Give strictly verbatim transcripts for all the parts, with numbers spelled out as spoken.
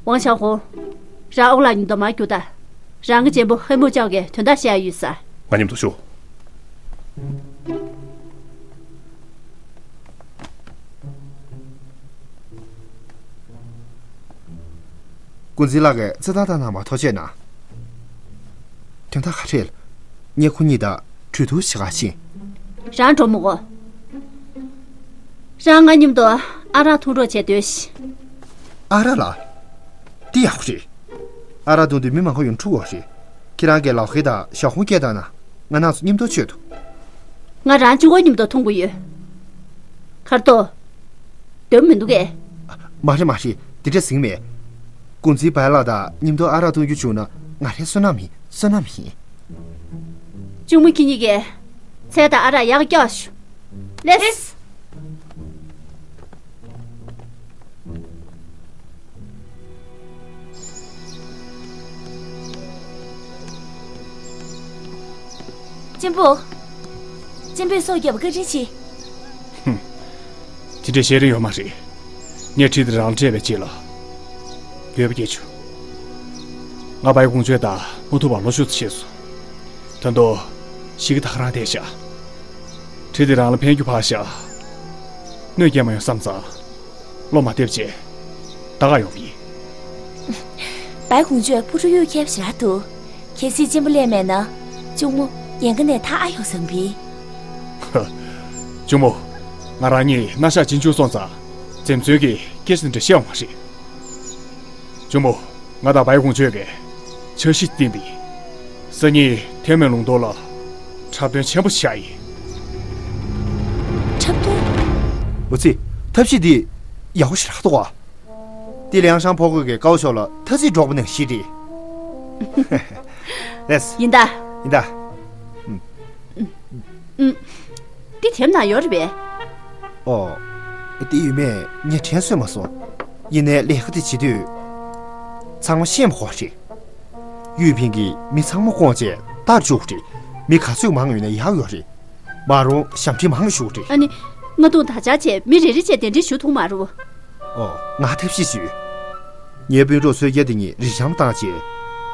ཝང་ཞའོ་ཧུང་། རང་ཨོ་ལགས་མཉམ་དུ་མར་རྒྱུགས་དང་། རང་གི་གཅེན་པོ་ཧེ་མུ་ཅའོ་གིས་དོན་དག་བཤད་ཡ་ཡོད་ས། ང་མཉམ་དུ་ཤོག་ཀུན་གཟིགས་ལགས་ཀྱིས་རྩེད་ཐང་བཏང་གནང་བར་ཐུགས་རྗེ་གནང་། དོན་དག་ག་རེ་རེད། ངས་ཁོ་གཉིས་དང་གྲོས་བསྡུར་བྱེད་ག་ཕྱིན། རང་འགྲོ་མི་དགོས། རང་ང་མཉམ་དུ་ཨ་རག་འཐུང་རོགས་བྱེད་སྡོད་ཤིག་ཨ་རག་ལགས། འདི་ཡག་པོ་རེད། ཨ་རག་འཐུང་དུས་མི་མང་པོ་ཡོང་འཁྲུག་གོ་རེད། ཁྱེད་རང་གིས་ལའོ་ཧེ་དང་ཞའོ་ཧུང་སྐད་བཏང་ན། ང་རང་ཚོ་མཉམ་དུ་མཆོད་དོ། ང་རང་གཅིག་པོ་མཉམ་དུ་འཐུང་གི་ཡོད། གར་ཏོ། འདོད་མི་འདུག་གས། མ་རེད་མ་རེད། དེ་འདྲ་ཟེར་གྱི་མེད། ཀུན་གཟིགས་བའི་ལགས་དང་མཉམ་དུ་ཨ་རག་འཐུང་རྒྱུ་བྱུང་ན་ང་རའི་བསོད་ནམས་ཡིན། བསོད་ནམས་ཡིན། གཅུང་མོ་ཁྱེད་གཉིས་ཀས་ཚལ་དང་ཨ་རག་ཡག་སྐྱོག་ཞུ། ལེས། གཅེན་པོ། གཅེན་པོས་སྲོག་བསྐྱབས་པར་བཀའ་དྲིན་ཆེ། ཧུམ། དེ་འདྲའི་བཤད་རིན་ཡོད་མ་རེད། ངས་གྲི་དེ་རང་ལ་སྤྲད་པའི་རྗེས་ལ། འགྱོད་པ་སྐྱེས་བྱུང་། ང་བའི་ཀུང་ཅོ་དང་མ་ཐུག་པར་ལོ་བཅུ་ཙམ་ཕྱིན་སོང་། ད་དུང་གཞིས་ཀ་ད་ག་རང་བསྡད་ཤག་གྲི་དེ་རང་ལ་ཕན་རྒྱུ་ཕར་བཞག་གནོད་སྐྱེལ་མ་ཡོང་བསམ་ཙང་། བློ་མ་བདེ་བྱས། ད་ག་ཡོང་བ་ཡིན། བའི་ཀུང་ཅོས་སྤུ་གྲོགས་གཡུག་ཁྱེར་ཞེ་དྲག་འདུག་གལ་སྲིད་གཅེན་པོ་སླེབས་མེད་ན། གཅུང་མོ་ཉེན་ཁ་ནས་ཐར་ཨ་ཡོང་བསམ་གི། གཅུང་མོ། ང་རང་གཉིས་མནའ་ཤག་ཅིན་ཅུང་སོང་ཙང་། འཛེམ་ཟོན་གྱིས་སྐད་ཆ་འདི་འདྲ་བཤད་ཡོང་བ་རེད། གཅུང་མོ། ང་དང་བའི་ཀུང་ཅོས་ཀྱིས་འཆར་གཞི་བཏིང་བ་ཡིན། སང་ཉིན་ཐའེ་མེན་ལུང་ཏོག་ལ་འཁྲབ་སྟོན་ཆེན་པོ་བྱ་ཡིན། འཁྲབ་སྟོན། འོ་ཙི། ཐབས་ཤེས་འདི་ཡག་པོ་ཞེ་དྲག་འདུག་ག་ཏི་ལིའང་ཧྲང་ཕོ་རྒོད་ཀྱིས་ཀའོ་ཞའོ་ལ་ཐ་ཚིག་སྒྲོག་པ་ནང་བཞིན་རེད། ལེས། ཡིན་ད། ཡིན་ད། ཨུམ། ཨུམ། འདི་དེབ་ནང་ཡོད་རེད་པས། ཨོ། འདི་ཡོད་མེད་ངས་དྲན་གསོས་མ་སོང་། ཡིན་ནའི་ལས་ཀ་དེ་བྱེད་དུས། ཚང་མ་ཤེས་མ་དགོས་རེད། ཡུས་ཕིང་གིས་མི་ཚང་མ་བསྐོངས་བྱས་ལྟ་རུ་བཅུག་རེད། མི་ག་ཚོད་མང་ཡོད་ན་ཡག་ཡོད་རེད། མ་རུང་ཞབས་འདྲེན་མང་ཞུ་རེད། ཨ་ནི། རྔ་རྡུང་དར་ལྕོག་བཅས་མི་རེ་རེ་བཅས་གདན་འདྲེན་ཞུ་ཐུབ་མ་རུང་། ཨོ། ང་ཐབས་ཤེས་ཞུ། ངའི་སྤུན་གྲོགས་ཚོས་རྒྱ་དེ་གཉིས་རི་འཆམ་བཏང་རྗེས།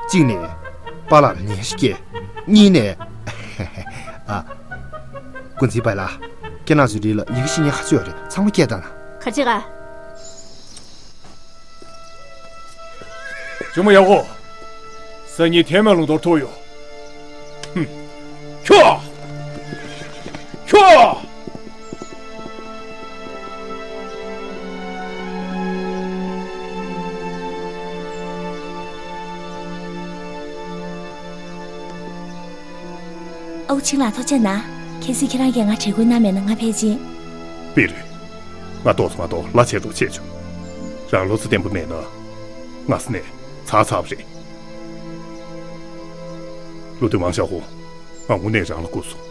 གཅིག་ནས། པཱ་ལགས་ལ་ཉེས་ཤིག་སྐྱེས། གཉིས་ནས། ཨ། ཀུན་གཟིགས་བའི་ལགས། ཁྱེད་རང་ཚོའི་རིགས་ལ་ཡི་གེ་ཤེས་མཁན་ག་ཚོད་ཡོད་རེད། ཚང་མ་སྐད་བཏང་ན། ག་ཅི་ག་གཅུང་མོ་ཡག་པོ། སང་ཉིན་ཐའེ་མེན་ལུང་ཏོག་ཐུག་ཡོང་། ཧུམ། ཁྱོ། ཁྱོ། ཨའུ་ཆིང་ལགས་ཐུགས་རྗེ་གནང་། གལ་སྲིད་ཁྱེད་རང་གིས་ང་དྲན་སྐུལ་གནང་མེད་ན་ང་ཕལ་ཆེར། པི་རི། ང་ཏོག་ཙམ་ང་ཏོག་ལ་བྱེད་རོགས་བྱེད་ཆོག་རང་བློ་རྩེ་བརྟན་པོ་མེད་ན། ང་ས་ནས་ཚར་ཚར་བ་རེད། ལུ་ཏུ་མང་ཤ་ཧོ། ང་དངོས་གནས་རང་ལ་སྐུར་སོང་།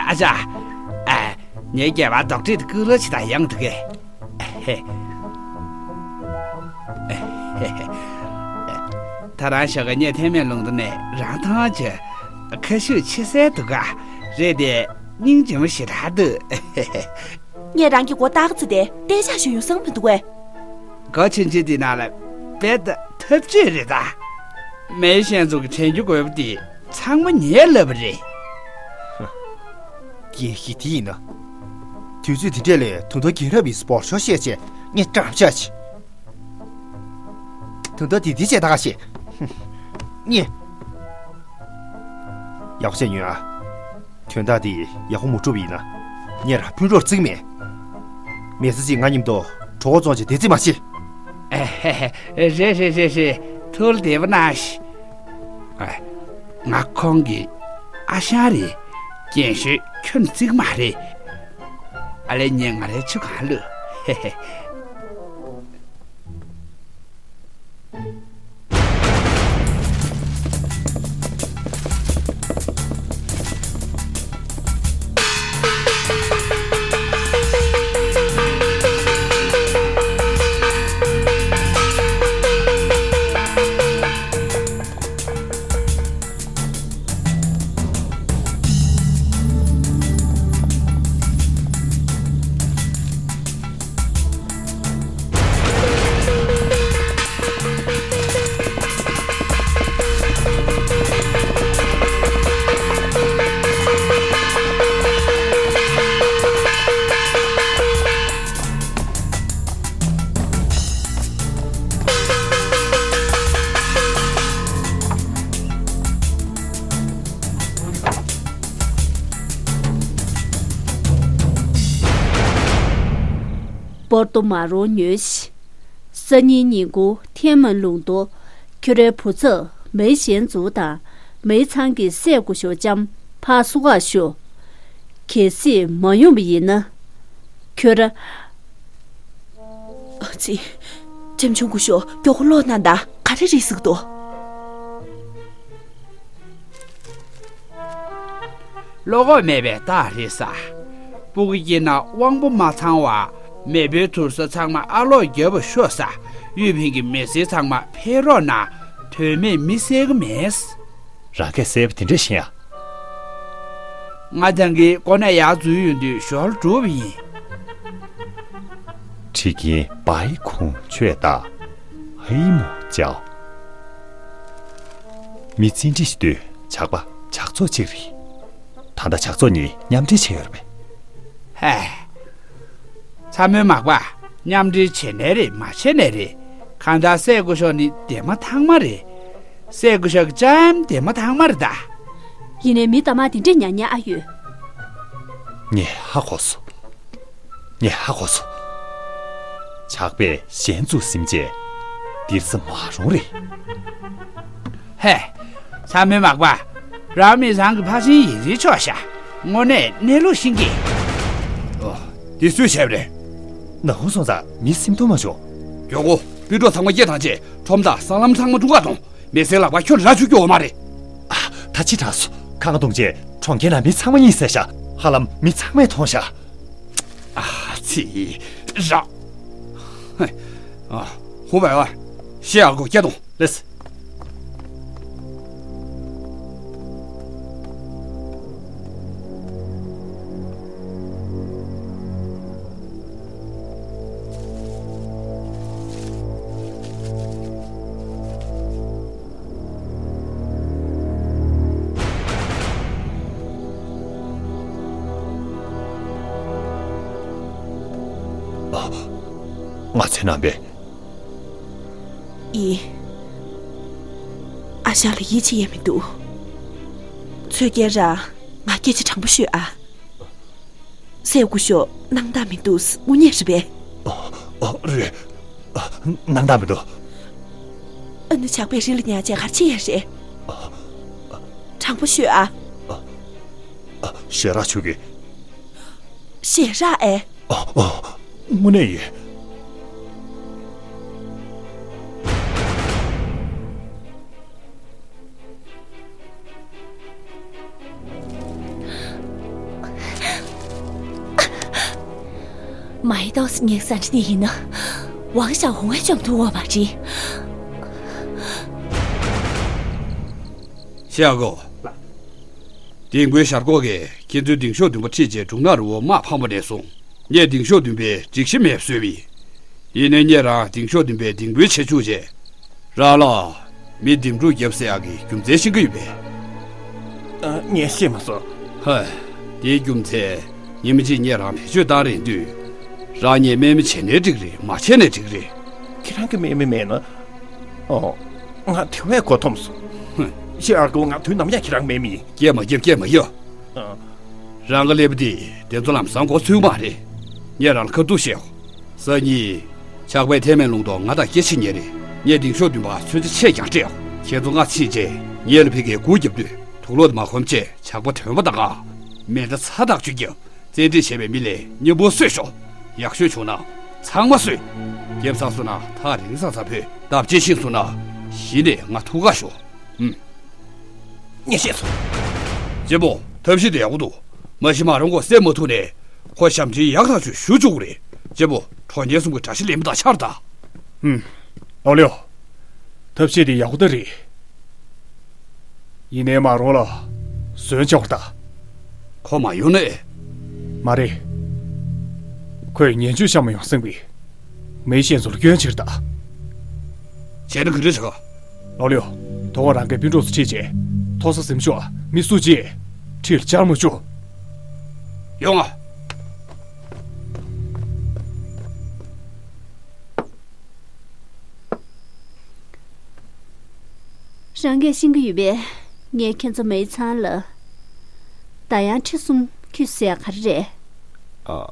ཨ་ཅག་ཨ། ངའི་སྐྱེས་པ་རྡོག་ཁྲེས་དེ་ཀུན་ལོ་ཆེ་དང་ཡང་འདུག་གས། ད་རང་ཞོགས་ཀ་ངས་ཐའེ་མེན་ལུང་ཏོག་ནས་རང་མཐོང་བྱོས། ཁ་ཤུགས་ཆེ་སའི་འདུག་ག་རེད་དེ། སྙིང་རྗེ་མོ་ཞེ་དྲག་འདུག་ངས་རང་གི་མགོ་སྟག་རྩེ་དེ་གཏད་ཆག་ཞུ་ཡོང་སང་མི་འདུག་གས། སྒོ་ཆུང་ཆུང་འདི་ནང་ལ་བེད་ཐབས་ཇུས་རེད་ད། མེ་ཤན་ཚོ་གི་དྲན་རྒྱུ་དགོས་པ་དེ་ཚང་མ་ངས་ལབ་པ་རེད། དགེ་བཤེས་དེ་ཡིན་ན། དུས་ཚོད་དེ་འདྲས་ལས་དུང་ཐོག་རྒྱལ་རབས་ཡིན་སྤོར་ཤོག་བཤད་བྱས་ངས་འགྲམ་ལྕག་བྱས། དུང་ཐོག་དེ་དེ་བྱས་ད་ག་བཤད། ངས། ཡག་པོ་བཤད་ཉོན་ཨ། དོན་དག་འདི་ཡག་པོ་མ་གྲུབ་པ་ཡིན་ན། ངས་རང་ཕུད་རོགས་བརྩི་གི་མེད། མི་ཚེ་གཅིག་ང་མཉམ་དུ་གྲོད་ཁོག་བཙོང་བྱས་བསྡད་རྩིས་མ་བྱེད། རེད་རེད་རེད་རེད། ཐུགས་བདེ་པོ་གནང་ཞིག་ཨ། ང་ཁོང་གི་ཨ་ཞང་རེད། རྒན་ཤོས་ཁྱོན་བརྩི་གི་མ་རེད། ཨ་ལས་ངས་ང་རའི་ཆུ་གང་བླུགས། སྐོར་དུ་མ་རུང་ཉོས་ཤིག་སང་ཉིན་ཉིན་གུང་ཐེན་མོན་ལུང་དུ་ཁྱོད་རའི་བུ་ཚབ་མེའི་ཞན་ཙུའུ་དང་མེའི་ཚང་གི་སྲས་སྐུ་ཞབས་ལྕམ་ཕར་བསུ་བར་ཤོག་གལ་སྲིད་མ་ཡོང་བ་ཡིན་ན། ཁྱོད་ར། ཨ་ཙི། ལྕམ་ཆུང་སྐུ་ཞབས་མགྱོགས་པོ་ལོག་གནང་དང་། ག་རེ་རེད་ཟེར་གྱི་འདུག་བློ་ཁོག་མེད་པའི་རྟགས་རེད་ས། སྤུ་གུ་སྐྱེས་ན་དབང་པོ་མ་ཚང་བ། མེས་པོའི་དུར་ས་ཚང་མ་ཨ་ལོག་རྒྱབ་པ་ཤོག་ས། གཡུ་བིང་གི་མི་སེར་ཚང་མ་ཕེབས་རོགས་གནང་། དོན་མེད་མི་བསད་གི་མེད། རང་གིས་བསད་པ་དེ་འདྲ་ཤེས་ཡ། ང་ཐང་གི་ཀོ་ནས་ཡར་འཛུལ་ཡོང་དུས་ཞོར་འགྲོ་བ་ཡིན། ཁྲི་ཀིན་པའི་ཁུང་ཆོས་ད། ཧེ་མོ་ཅའོ། མི་བཙན་ཁྲིད་ཞིག་དུས་ཇག་པ་ཇག་ཚོགས་གཅིག་རེད། ད་ལྟ་ཇག་ཚོགས་གཉིས་མཉམ་འབྲེལ་བྱས་ཡོད་རེད་པས། ཧེ། ཚ་མོའི་མག་པ། མཉམ་འབྲེལ་བྱས་ནའི་རེད་མ་བྱས་ནའི་རེད། གང་ལྟར་སྲས་སྐུ་ཞབས་ནི་འདན་མ་ཐང་མ་རེད། སྲས་སྐུ་ཞབས་ཀྱི་ལྕམ་འདན་མ་ཐང་མ་རེད་ད། ཡིན་ནའི་མི་གཏའ་མ་དེ་འདྲས་ཉར་ཉར་ཨ་ཡོད། ངས་ཧ་གོ་སོང་། ངས་ཧ་གོ་སོང་། ཇག་པས་ཞན་ཙུའུ་ཟིན་རྗེས་འདིར་ས་མ་རུང་རེད། ཧེ། ཚ་མོའི་མག་པ། རང་མི་ཚང་གི་ཕ་ཤིང་ཡིན་རེད་ཆོག་ཤག་དངོས་གནས་གནས་ལུགས་ཤེས་ཀྱི། ཨོ། འདི་སུས་བྱས་པ་རེད། ནག་ཁུང་སོང་ཙང་མི་སེམས་སྡུག་མ་བྱུང་། མགྱོགས་པོ་སྤུན་གྲོགས་ཚང་མ་སྐྱེལ་དང་བྱས། ཁྲོམ་དང་སྲང་ལམ་ཚང་མ་དཀྲུག་ག་གཏོང་། མི་སེར་ལག་པར་ཁྱོད་ར་ཆུ་སྐྱོ་བ་མ་རེད། ཨ། ད་ཅི་དྲག་སོང་། ཁ་ང་གཏོང་བྱས་གྲོང་ཁྱེར་ན་མི་ཚང་མ་གཉིད་སད་ཤག་ཧ་ལམ་མི་ཚང་མས་མཐོང་ཤག་ཨ་ཙི། ར། ཧེ། ཨ། ཧུ་བའི་ཨ། ཤེས་ཨ་གོ་སྐྱེལ་གཏོང་། ལེས། ཨ། ང་ཚོའི་ནང་པའི། ཡིན། ཨ་ཞང་ལ་ཡིད་ཆེས་ཡས་མི་འདུག་ཚོད་སྐྱེལ་ར། ང་སྐད་ཆ་དྲང་པོ་ཤོད་ཨ། སྲས་སྐུ་ཞབས་སྣང་དག་མི་འདུག་དངོས་གནས་རེད་པས། ཨ། ཨ། རེད། ཨ། སྣང་དག་མི་འདུག་ཨ་ནི་ཇག་པས་རི་ལ་ཉར་བྱས་ག་རེ་བྱེད་ཡས་རེད། ཨ། ཨ། དྲང་པོ་ཤོད་ཨ། ཨ། ཨ། ཞེ་དྲག་ཆུ་གི་ཞེ་དྲག་ཨེ། ཨ། ཨ། དངོས་གནས་ཡིན། མའི་ཏོག་སི་ཉེག་སན་ནི་ཡིན་ན། ཝང་ཞའོ་ཧུང་ཨེ་བཅོམ་ཐུབ་བ་མ་རེད། ཤེ་ཨ་གོ། ལྡིང་དཔོན་ཞར་ཁོག་གིས་ཁྱེད་ཚོའི་ལྡིང་ཤོག་བདུན་པ་ཁྲིད་རྗེས་འབྲུག་ནག་རི་བོ་དམག་འཕངས་པ་ནས་བཟུང་། ངས་ལྡིང་ཤོག་བདུན་པའི་སྒྲིག་གཞི་མེད་བཟོས་པ་ཡིན། ཡིན་ནའི་ངས་རང་ལྡིང་ཤོག་བདུན་པའི་ལྡིང་དཔོན་བྱེད་བཅུག་རྗེས། རང་ལ་མི་འདེམས་སྒྲུག་བརྒྱབ་ཟེར་ཡག་གི་རྒྱུ་མཚན་ཤེས་ཀྱི་ཡོད་པས། ཨ། ངས་ཤེས་མ་སོང་། ཧ། དེའི་རྒྱུ་མཚན་ཉི་མ་གཅིག་ངས་རང་བེད་སྤྱོད་བཏང་རན་དུས། རང་ངས་དམག་མི་བྱས་ནའི་འགྲིག་རེད། མ་བྱས་ནའི་འགྲིག་རེད། ཁྱེད་རང་གི་དམག་མི་མེད་ན། ཨོ། ང་དེ་བས་མགོ་འཐོམས་སོང་། ཧུམ། ཤེ་ཨ་གོ། ང་དུས་ནམ་ཡང་ཁྱེད་རང་དམག་མི་ཡིན། སྐད་མ་རྒྱབ། སྐད་མ་རྒྱབ། ཨ། རང་གི་ཀླད་པ་འདི་དེ་ཚོ་ལམ་སང་མགོ་ཚོས་མ་རེད། ངས་རང་ལ་ཁ་ཐུག་བཤད་འོ། སང་ཉིན། ཇག་པས་ཐེན་མེན་ལུང་དུ་ང་དང་སྐད་ཆ་ཉན་རེད། ངས་ལྡིང་ཤོག་བདུན་པ་མཚོན་ཆ་ཆེ་རྐྱང་སྤྲད་འོ། ཁྱེད་ཚོ་སྔ་ཕྱིན་རྗེས་ངེད་ལ་ཕ་གིར་སྒུག་རྒྱབ་དུས་དུག་ལོག་དེ་མ་ཁོམ་བྱས་ཇག་པ་ཐོན་པ་དང་ག་མེ་མདའ་ཚ་ཐག་ཆོད་བརྒྱབ། བཙན་ཁྲིད་བྱས་པའི་མི་ལས་མཉམ་པོ་གསོད་ཤོག་ཡག་ཤོས་བྱུང་ན་ཚང་མ་གསོད། རྒྱབ་ཚར་སོང་ན་ཐག་རིང་ས་ཚ་བོས་བརྡབ་ཆད་ཕྱིན་སོང་ན་གཞི་ནས་ང་ཐུག་ག་ཤོག་ཨུམ། ངས་ཤེས་སོང་། གཅེན་པོ། ཐབས་ཤེས་དེ་ཡག་པོ་འདུག་མ་གཞི་མ་རང་ཁོ་བསད་མ་ཐུབ་ནས་ཁོ་ཞབས་འདྲེན་ཡག་ཐག་ཆོད་ཞུ་བཅུག་གི་རེད། གཅེན་པོ། གྲོགས་ངན་གསུམ་གྱི་དགྲ་ཤ་ལེན་པ་དང་ཆར་ད། ཧུམ། ཨོ་ལེའོ། ཐབས་ཤེས་དེ་ཡག་པོ་ད་རེད། ཡིན་ནའི་མ་རུང་ལ་ཟོན་བཅག་པར་ད། ཁོ་མ་ཡོང་ན་ཨེ། མ་རེད། ཁོས་ངན་ཇུས་བཤམས་མ་ཡོང་སེམས་པའི། མེའི་ཤན་ཚོར་སྐྱོན་ཕྱིར་ད། བྱས་ན་ག་རེ་བྱ་ག་ཨོ་ལེའོ། དོ་དགོང་རང་གི་སྤུན་གྲོགས་ཚོ་ཁྲིད་བྱས། མཐོ་ས་གཟིམ་ཤོག་མི་སུ་གཅིག་ཁྲིར་བཅར་མ་བཅུག་ཡོང་ང་། རང་གིས་ཤེས་ཀྱི་ཡོད་པས། ངས་ཁྱེད་ཚོ་མེའི་ཚང་ལ། ད་ཡང་ཁྲི་གསུམ་ཁྱོད་ཟས་ག་རེ་རེད། ཨ།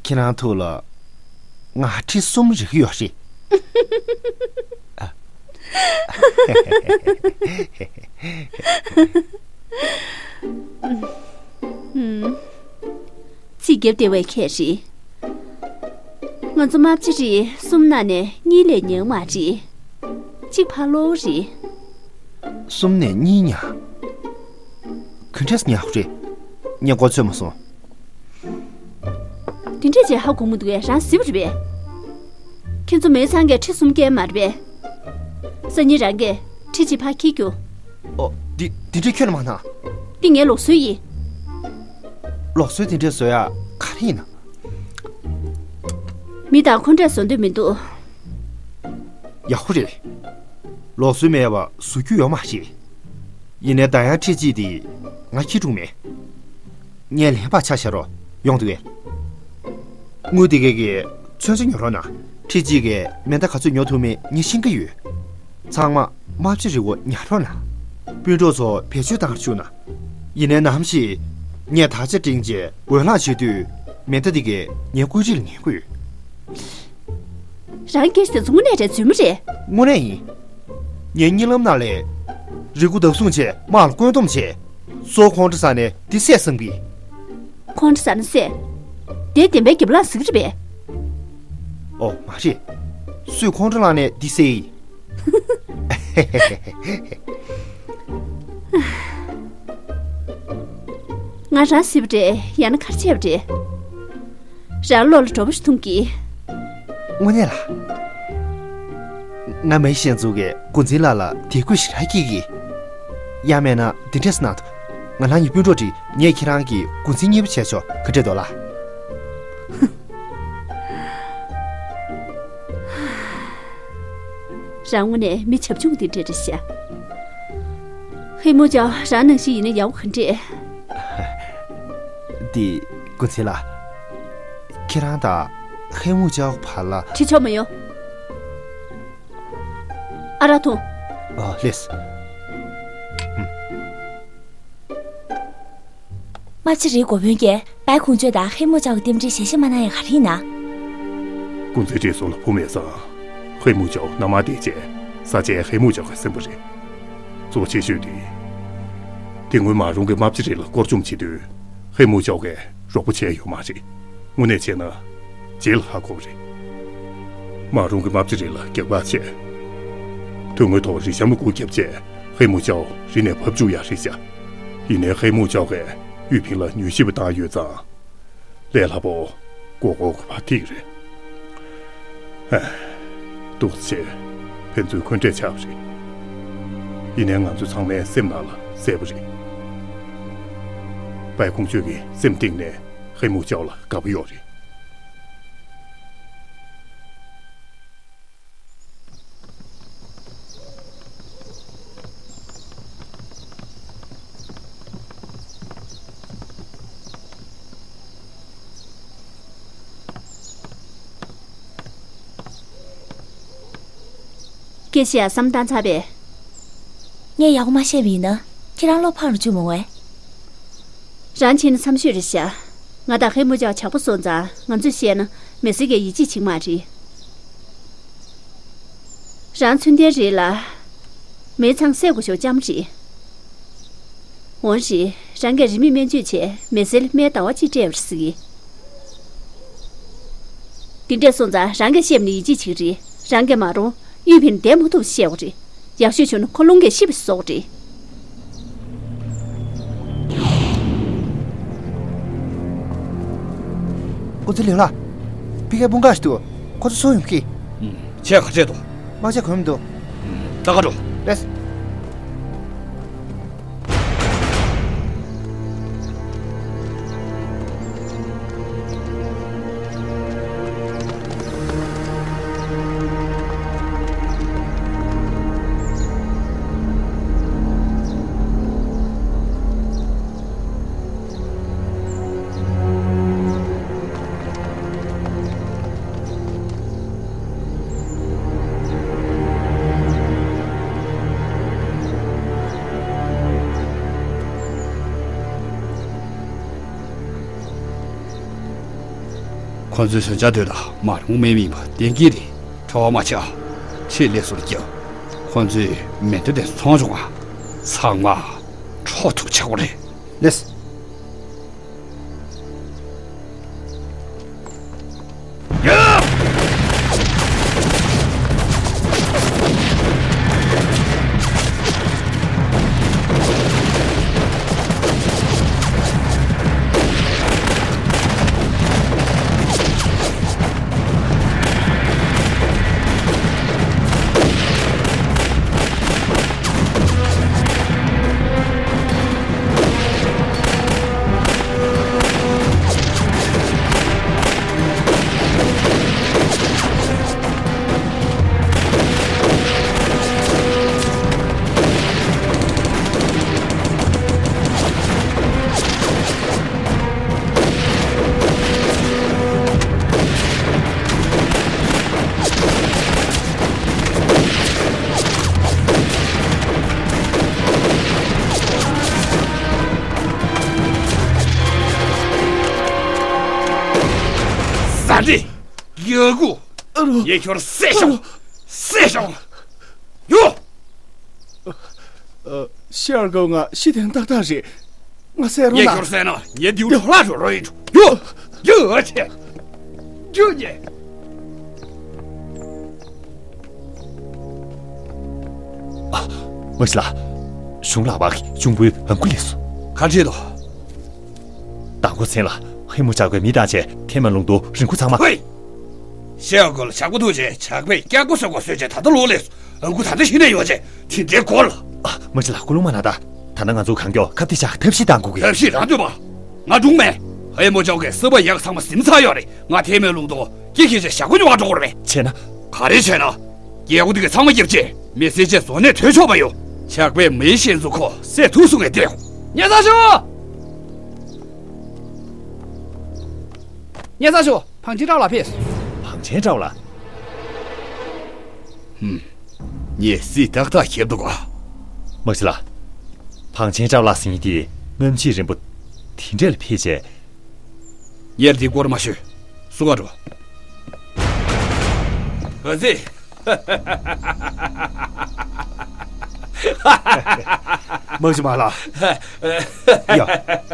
ཁྱེད་རང་ཐུགས་ལ་ང་ཁྲི་གསུམ་རེག་གི་ཡོད་རེད། ཚིག་རྒྱབ་བདེ་བའི་ཁྱད་རེད། ང་ཚོ་མ་བྱི་རིགས་གསུམ་ནང་ནས་གཉིས་ལས་ཉུང་མ་རེད། གཅིག་ཕར་ལོག་རེད། གསུམ་ནས་གཉིས་ཉག་གུ་འདྲས་ཉག་རེད། ངས་མགོ་ཚོས་མ་སོང་། དེ་འདྲས་བྱས་ཧ་གོ་མི་འདུག་གས། རང་གཟིགས་པ་རེད་པས། ཁྱེད་ཚོ་མེ་ཚང་གིས་ཁྲི་གསུམ་བསྐྱལ་མ་རེད་པས། སང་ཉིན་རང་གིས་ཁྲི་གཅིག་ཕར་འཁྱེར་རྒྱུགས། ཨོ། འདི་འདི་འདྲས་ཁྱོན་ནས་མ་གནང་། འདི་ངའི་ལུགས་སྲོལ་ཡིན། ལུགས་སྲོལ་དེ་འདྲས་བཟོ་ཡག་ག་རེ་ཡིན་ན། མི་དང་ཁོ་འདྲས་བཟོ་འདོད་མི་འདུག་ཡག་པོ་རེད། ལུགས་སྲོལ་མེད་པ་བཟོ་རྒྱུ་ཡོད་མ་རེད། ཡིན་ནའི་ད་ཡང་ཁྲི་གཅིག་དེ་ང་འཁྱེར་འགྲོ་གི་མེད། ངས་ལན་ཕར་ཆ་བཞག་རོགས། ཡོང་འདུག་གས། དངུལ་དེ་གས་ཀྱིས་ཚོན་རྩི་ཉོ་རོགས་གནང་། ཁྲི་གཅིག་གིས་མེ་མདའ་ག་ཚོད་ཉོ་ཐུབ་མིན་ངས་ཤེས་ཀྱི་ཡོད། ཚང་མ་མ་བྱི་རིགས་པོ་ཉར་རོགས་གནང་། སྤུན་གྲོགས་ཚོ་བེད་སྤྱོད་བཏང་རུ་བཅུག་གནང་། ཡིན་ནའི་ནམ་ཞིག་ངས་དར་ཆ་བསྒྲེངས་རྗེས་འོས་ལངས་བྱེད་དུས་མེ་མདའ་དེ་གས་ངའི་བཀོད་སྒྲིག་ལ་ཉན་དགོས། རང་སྐད་ཆ་དེ་ཚོ་དངོས་གནས་རེད། རྫུན་མ་རེད། དངོས་གནས་ཡིན། ངའི་གཉིད་ལམ་ནང་ལས། རི་མགོ་བདག་བཟུང་བྱས་དམག་ལ་བཀོད་འདོམས་བྱས། སོ་ཁོང་ཁྲོ་ཟ་ནས་འདི་བསད་བསམ་གི། ཁོང་ཁྲོ་ཟ་ན་བསད། དེ་བདེན་པའི་རྒྱབ་ལངས་ཟིག་རེད་པས། ཨོ་མ་རེད། སུས་ཁོང་ཁྲོ་ལངས་ནས་འདི་བསད་ཡིན། ང་རང་གཟིགས་པ་རེད། ཡང་ན་ག་རེ་བྱས་པ་རེད། རང་བློ་ལ་གྲོ་པོ་ཞིག་འཐུང་གི། དངོས་གནས་ལ། ང་མེ་ཤན་ཚོ་གི་འགོ་འཛིན་ལགས་ལ་དད་གུས་ཞེ་དྲག་སྐྱེ་གི། ཡང་མེད་ན་འདི་འདྲས་གནང་དང་། ང་རང་གཉིས་སྤུན་གྲོགས་འགྲིག་ངས་ཁྱེད་རང་གི་འགོ་འཛིན་གཉིས་པ་བྱས་ཆོག་ག་འདྲས་འདུག་ལགས། རང་དངོས་གནས་མི་བྱབ་ཆུང་འདི་འདྲས་རེད་ཤག་ཧེ་མུ་ཅའོ་རང་ནང་བཞིན་ཡིན་ན་ཡག་པོ་ག་འདྲས། འདི་འགོ་འཛིན་ལགས། ཁྱེད་རང་དང་ཧེ་མུ་ཅའོ་བར་ལ། དྲི་ཆོག་མ་ཡོང་། ཨ་རག་འཐུང་། ཨ་ལེས། དམག་སྤྱི་རེའི་འགོ་དཔོན་གྱིས་པའི་ཁུང་ཆོས་དང་ཧེ་མུ་ཅའོ་གི་རྟེན་འབྲེལ་ཞལ་བཞེས་མ་གནང་ཡ་ག་རེ་ཡིན་ན། ཀུང་ཙེ་བགྲེས་སོང་ལ་བུ་མེད་ཙང་། ཧེ་མུ་ཅའོ་མནའ་མར་བསྡད་རྗེས་ས་ཆའི་ཧེ་མུ་ཅའོ་གི་སྲིན་པོ་རེད། གཙོ་ཆེ་ཤོས་དེ། དེ་སྔོན་མ་རུང་གི་དམག་སྤྱི་རེ་ལ་སྐོར་སྐྱོད་བྱེད་དུས་ཧེ་མུ་ཅའོ་གིས་རོགས་པ་བྱས་ཡོད་མ་རེད། དངོས་གནས་བྱས་ན། རྗེས་ལ་ཧ་གོ་བ་རེད། མ་རུང་གི་དམག་སྤྱི་རེ་ལ་རྒྱག་པ་བྱས། དོན་དངོས་ཐོག་རི་གཤམ་ལ་སྒུག་བརྒྱབ་རྗེས་ཧེ་མུ་ཅའོ་རི་ནས་བབས་བཅུག་ཡ་རེད་ཤག་ཡིན་ནའི་ཧེ་མུ་ཅའོ་གིས་ཡུས་ཕིང་ལ་མྱུལ་ཞིབ་པ་བཏང་ཡོད་ཙང་། ལས་སླ་པོ་མགོ་སྐོར་གྱི་བར་ཐིག་རེད། ཧ། སྡུག་ཅག་ཕན་ཚུན་འཁོན་འགྲས་ཆགས་པ་རེད། ཡིན་ནའི་ང་ཚོ་ཚང་མའི་སེམས་ནང་ལ་གསལ་པོ་རེད། པའི་ཁུང་ཆོས་ཀྱི་སེམས་གཏིང་ནས་ཧེ་མུ་ཅའོ་ལ་དགའ་པོ་ཡོད་རེད། སྐད་ཆ་ཡ་བསམ་བཏང་ཚར་པས། ངས་ཡག་པོ་མ་བཤད་པ་ཡིན་ན་ཁྱེད་རང་བློ་ཕམ་རུ་བཅུག་མི་འོང་ངས། རང་ཕྱིན་ན་མཚམས་ཤོད་རེད་ཤག་ང་དང་ཧེ་མུ་ཅའོ་ཇག་པ་སོང་ཙང་ང་ཚོས་བཤད་ན་མི་སེར་གྱིས་ཡིད་ཆེས་བྱེད་ཀྱི་མ་རེད། རང་ཚུལ་ལྡན་རེད་ལ། མེ་ཚང་བསད་དགོས་ཤོག་ལྕམ་རེད། འོན་ཞིང་རང་གིས་རིན་མེད་སྨན་བཅོས་བྱས་མི་སེར་ལ་སྨན་ཟླ་བ་གཅིག་སྤྲད་པར་གཟིགས། འདི་འདྲས་སོང་ཙང་རང་གིས་བཤད་པ་ནི་ཡིད་ཆེས་བྱེད་ཀྱི་རེད། རང་གིས་མ་རུང་གཡུས་ཕིང་བསྡད་མ་ཐུབ་བཤད་དགོས་རེད། ཡག་ཤོས་བྱུང་ན་ཁོ་རླུང་གིས་ཤི་བ་བཟོ་དགོས་རེད། ཀུང་ཙི་ལིའུ་ལགས། ཕ་གིའི་དཔུང་ཁག་ཞིག་འདུག་ཁོ་ཚོ་སུ་ཡིན་གྱི། ཁྱེད་ག་འདྲས་འདུག་དམག་ཆས་གོན་མི་འདུག་ད་ག་འགྲོ། ལེས། ཁོ་ཚོའི་ཟོན་ཆ་དོད་ད་མ་རུང་མེ་མིན་པ་གཏན་འཁེལ་རེད། ཁྲོ་བ་མ་ཆགས། ཆེས་ལེགས་སུ་རྒྱབ། ཁོ་ཚོས་མེ་མདའ་དེ་ཚོང་བྱུང་ང་། ཚང་མ་འཕྲོག་ཐུབ་ཆགས་པ་རེད། ལེས། ཟ་འདྲེ། ཡ་གུ། ཨ་རོ། ངས་ཁྱོད་བསད་ཤོག་ཨ་རོ། བསད་ཤོག་ཡོ། ཤར་གོ་ང་ཤི་དན་ཏག་ཏག་རེད། ང་བསད་རོགས་ངས་གནང་། ཁྱོད་བསད་ན་ངས་འདིའུ་ཁྲོ་ལག་རོ་རོ་ཡིན་འགྲོ། ཡོ། ཡོ་ཨ་ཆེ། ཡོ་ཉེ། མ་གཞི་ལགས། གཞུང་ལགས་པ་གཞུང་པོའི་ཨང་ཀུ་ལས་སུ། ཁ་བྲིས་དོ། དང་པོ་མཚན་ལ་ཧེ་མུ་ཇག་པའི་མི་བཏང་བྱས་ཐེ་མན་ལུང་དུ་རིན་གོང་ཚང་མ། ཧོས། ཤེས་དགོས་ལ་ཇག་པ་ཐུག་བྱས་ཇག་པས་སྐྱག་པ་བཟོ་དགོས་བཟོས་བྱས་ད་ལྟ་ལོག་ལས་སོ། ཨང་ཀུ་ད་ལྟ་ཤི་ནས་ཡོད་བྱས་དེ་འདྲའི་སྐོར་ལ། ཨ། མ་གཞི་ལགས་སྐུ་རླུང་མ་ན་ད། ད་ལྟ་ང་ཚོ་གང་མགྱོགས་ཁ་གཏད་བཅག་ཐབས་ཤེས་བཏང་དགོས་ཀྱི། ཐབས་ཤེས་རང་འདོད་པ། ང་སྒྲུང་མེད། ཧེ་མོ་ཅོག་གིས་སྲིད་པ་ཡག་ཚང་མ་ཟིན་ཚར་ཡོད་རེད། ང་ཐེ་མེ་ལུང་དོ་སྐྱེ་ཁྱེད་ཅག་ཞག་པོ་ཉོ་བ་འགྲོ་དགོས་རེད། བྱས་ན། ག་རེ་བྱས་ན། རྒྱལ་པོ་འདི་གི་ཚང་མ་རྒྱབ་ཅེས་མི་སྲིད་ཅེས་བཟོ་ནས་ཐོས་ཆོག་པ་ཡོད། ཇག་པས་མེའི་ཤན་ཚུ་ཁོ་བསད་ཐུབ་སོང་ངས་བལྟས། ཉེ་ཚ་ཞུ། ཉེ་ཚ་ཞུ། བང་ཆེན་ཀྲའོ་ལ་ཕེབས། བང་ཆེན་ཀྲའོ་ལ། ཧུམ། ངས་སྲིད་ཏག་ཏག་ཁྱེར་འདུག་ག་མ་གཞི་ལགས། བང་ཆེན་ཀྲའོ་ལགས་ཟེར་མཁན་དེ་སྔ་ཕྱི་རིང་པོ་དེ་འདྲས་ལ་ཕེབས་བྱས། ངས་འདི་སྐོར་མ་ཤོད། སུ་ག་འགྲོ། ག་ཚེ། དམག་སྤྱི་མ་ལགས། ཡ།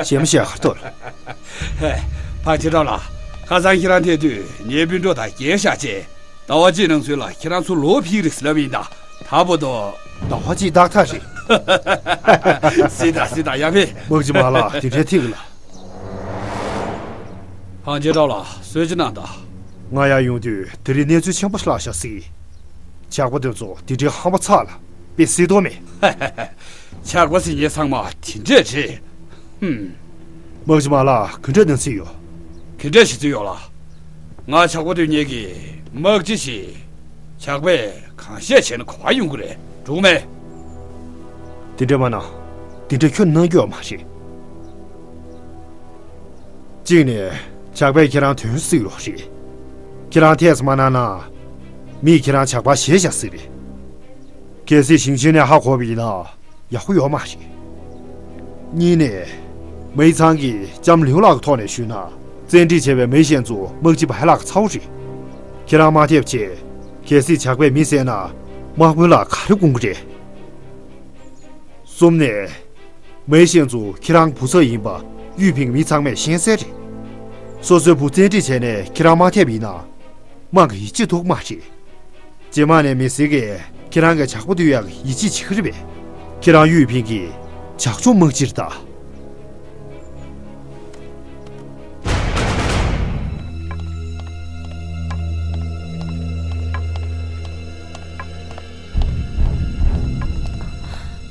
ཞེ་མ་ཞེ་གར་ཐོར། བང་ཆེན་ཀྲའོ་ལགས། ཁ་སང་ཁྱེད་རང་ཐད་དུས་ངའི་སྤུན་གྲོགས་དང་རྒྱན་བཞག་བྱས། ཟླ་བ་གཅིག་ནང་ཚུན་ལ་ཁྱེད་རང་ཚུར་ལོག་ཕེབས་རིགས་ལབ་ཡིན་ད། ད་བར་དུ། ཟླ་བ་གཅིག་ཏག་ཏག་རེད། སྲིད་ད་སྲིད་ད་ཡ་ཕེ། དམག་སྤྱི་མ་ལགས་དེ་འདྲའི་ཐིག་ལ། བང་ཆེན་ཀྲའོ་ལགས་གསོལ་ཇ་གནང་དང་། ང་ཡར་ཡོང་དུས་དེ་རིང་གནས་ཚུལ་ཆེན་པོ་ལྷག་ཤག་སྲིད། ཇག་པ་དེ་ཚོ་དེ་འདྲའི་ཧམ་པ་ཚ་ལ་དཔེ་སྲིད་དོ་མེད། ཇག་པ་ཟེར་མཁན་ཚང་མ་དེ་འདྲས་རེད། ཧུམ། དམག་སྤྱི་མ་ལགས་ག་འདྲ་གནང་སྲིད་ཡོད། ག་འདྲ་ཞིག་བརྩིས་ཡོད་ལགས། ང་ཇག་པ་དོན་གཉེར་གྱི་དམག་སྤྱི་ཞིག་ཇག་པས་གང་བཤད་བྱས་ན་ག་པར་ཡོང་གི་རེད། འགྲོ་མེད། དེ་འདྲ་མ་གནང་། དེ་འདྲ་ཁྱོད་གནང་རྒྱུ་ཡོད་མ་རེད། གཅིག་ནས་ཇག་པས་ཁྱེད་རང་དོན་སྲིད་ཡོད་རེད། ཁྱེད་རང་ཐད་མ་གནང་ན། མིས་ཁྱེད་རང་ཇག་པ་ཞེད་བཞག་སྲིད་རེད། གལ་སྲིད་ཞིང་ཆེན་ནས་ཧ་གོ་བ་ཡིན་ན་ཡག་པོ་ཡོད་མ་རེད། གཉིས་ནས། མེའི་ཚང་གིས་ལྕམ་ལིའུ་ལགས་ཀྱི་ཐོག་ནས་ཞུས་ན། བཙན་ཁྲིད་བྱས་པའི་མེའི་ཤན་ཚུ་དམག་སྤྱི་བའི་ལག་ཚ་བོ་རེད། ཁྱེད་རང་མ་ཐེབས་བྱས། གལ་སྲིད་ཇག་པས་མི་བསད་ན། དམག་དཔོན་ལགས་ག་རེ་དགོངས་ཀྱི་རེད། གསུམ་ནས། མེའི་ཤན་ཚུ་ཁྱེད་རང་བུ་ཚ་ཡིན་པ་ཡུས་ཕིང་གི་མི་ཚང་མས་ཤེས་གསལ་རེད། སོ་སོའི་བུ་བཙན་ཁྲིད་བྱས་ནས་ཁྱེད་རང་མ་ཐེབས་ཡིན་ན། དམག་གི་ཡིད་ཆེས་ཐུབ་མ་རེད། རྗེས་མ་ནས་མི་སེར་གྱིས་ཁྱེད་རང་གི་ཇག་པ་བསྡུ་ཡག་གི་ཡིད་ཆེས་བྱེད་ཀྱི་རེད་པས། ཁྱེད་རང་ཡུས་ཕིང་གི་ཇག་ཆུང་དམག་སྤྱིར་གདའ།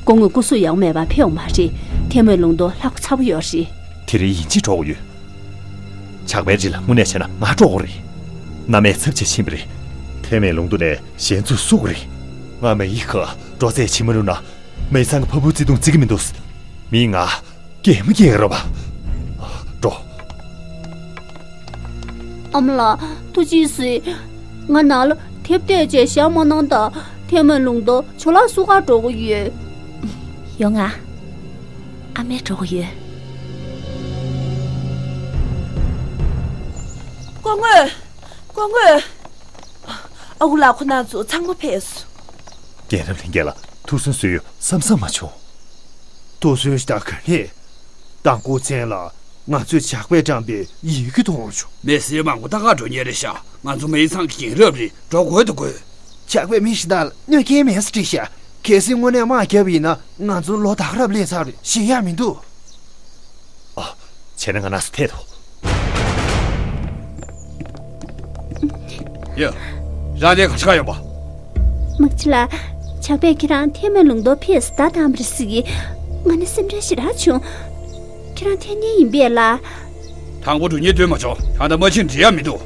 སྐུ་ངོ་སྐུ་གཟུགས་ཡག་མེད་པ་ཕེབས་མ་རེད། ཐེ་མོའི་ལུང་དུ་ལྷག་པ་ཚ་པོ་ཡོད་རེད། དེ་རིང་ཡིན་གཅིག་འགྲོ་དགོས་ཡོད། ཇག་པའི་རིགས་ལ་དངོས་གནས་བྱས་ན་ང་འགྲོ་དགོས་རེད། མནའ་མས་ཚབ་བྱེད་ཕྱིན་པ་རེད། ཐེ་མོའི་ལུང་དུ་ནས་གཞན་ཚུར་བསུ་དགོས་རེད། ང་མེ་ཡི་ཁ་འགྲོ་ཚད་བྱེད་མ་རུང་ན། མེ་ཚང་གི་ཕ་བུ་བརྩེ་དུང་བརྩི་གི་མི་འདུག་མིས་ང་སྐྱེལ་མི་སྐྱེལ་རོགས་པ། འགྲོ། ཨ་མ་ལགས། ཐུགས་རྗེ་གཟིགས། ང་ནང་ལ་ཐེབས་བསྡད་བྱས་བཞག་མ་གནང་དང་། ཐེ་མོའི་ལུང་དུ་ཇོ་ལགས་བསུ་གར་འགྲོ་གི་ཡོད། ཡོང་ང་། ཨ་མས་འགྲོ་གི་ཡོད། སྐུ་ངོ། སྐུ་ངོ། ཨ་ཁུ་ལགས། ཁོ་རྣམ་ཚོ་ཚང་མ་ཕེབས་སོང་། རྒན་རབས་ལྷན་རྒྱས་ལ་ཐུགས་སུན་གསོས་ཡོད་བསམ་བསམ་མ་བྱུང་། ཐུགས་སུན་ཞིག་ད་ག་རེད། དང་པོ་མཚན་ལ་ང་ཚོས་ཇག་པས་བཀྲམ་པའི་ཡི་གེ་མཐོང་བྱུང་། མི་སེར་མང་པོ་ད་ག་འགྲོ་མཁན་རེད་ཤག་ང་ཚོ་མེའི་ཚང་གི་རྒན་རབས་རེད། འགྲོ་དགོས་དང་དགོས། ཇག་པས་མི་ཞིག་དང་གནོད་སྐྱེལ་མེད་ཟེར་བྲིས་ཤག་གལ་སྲིད་དངོས་གནས་དམག་བརྒྱབ་པ་ཡིན་ན་ང་ཚོ་ལོ་ད་ག་རབ་སླེབས་ཚར་རེད། ཞེད་ཡག་མི་འདུག་ཨ། བྱས་ན་ང་ན་སུ་ཐད་དོ། ཡ། རང་དེ་ག་ཆག་ཡོད་པ། དམག་སྤྱི་ལགས། ཇག་པས་ཁྱེད་རང་ཐེ་མེ་ལུང་རྡོ་ཕེས་བདའ་བཏང་བ་རེད་ཟེར་གི། ང་ནི་སེམས་ཁྲལ་ཞེ་དྲག་བྱུང་། ཁྱེད་རང་འཐེན་མཁན་ཡིན་པས་ལགས། དང་པོ་འགྲོ་སྙིང་འདོད་མ་བྱུང་། ད་ལྟ་མ་ཕྱིན་འགྲིག་ཡ་མི་འདུག་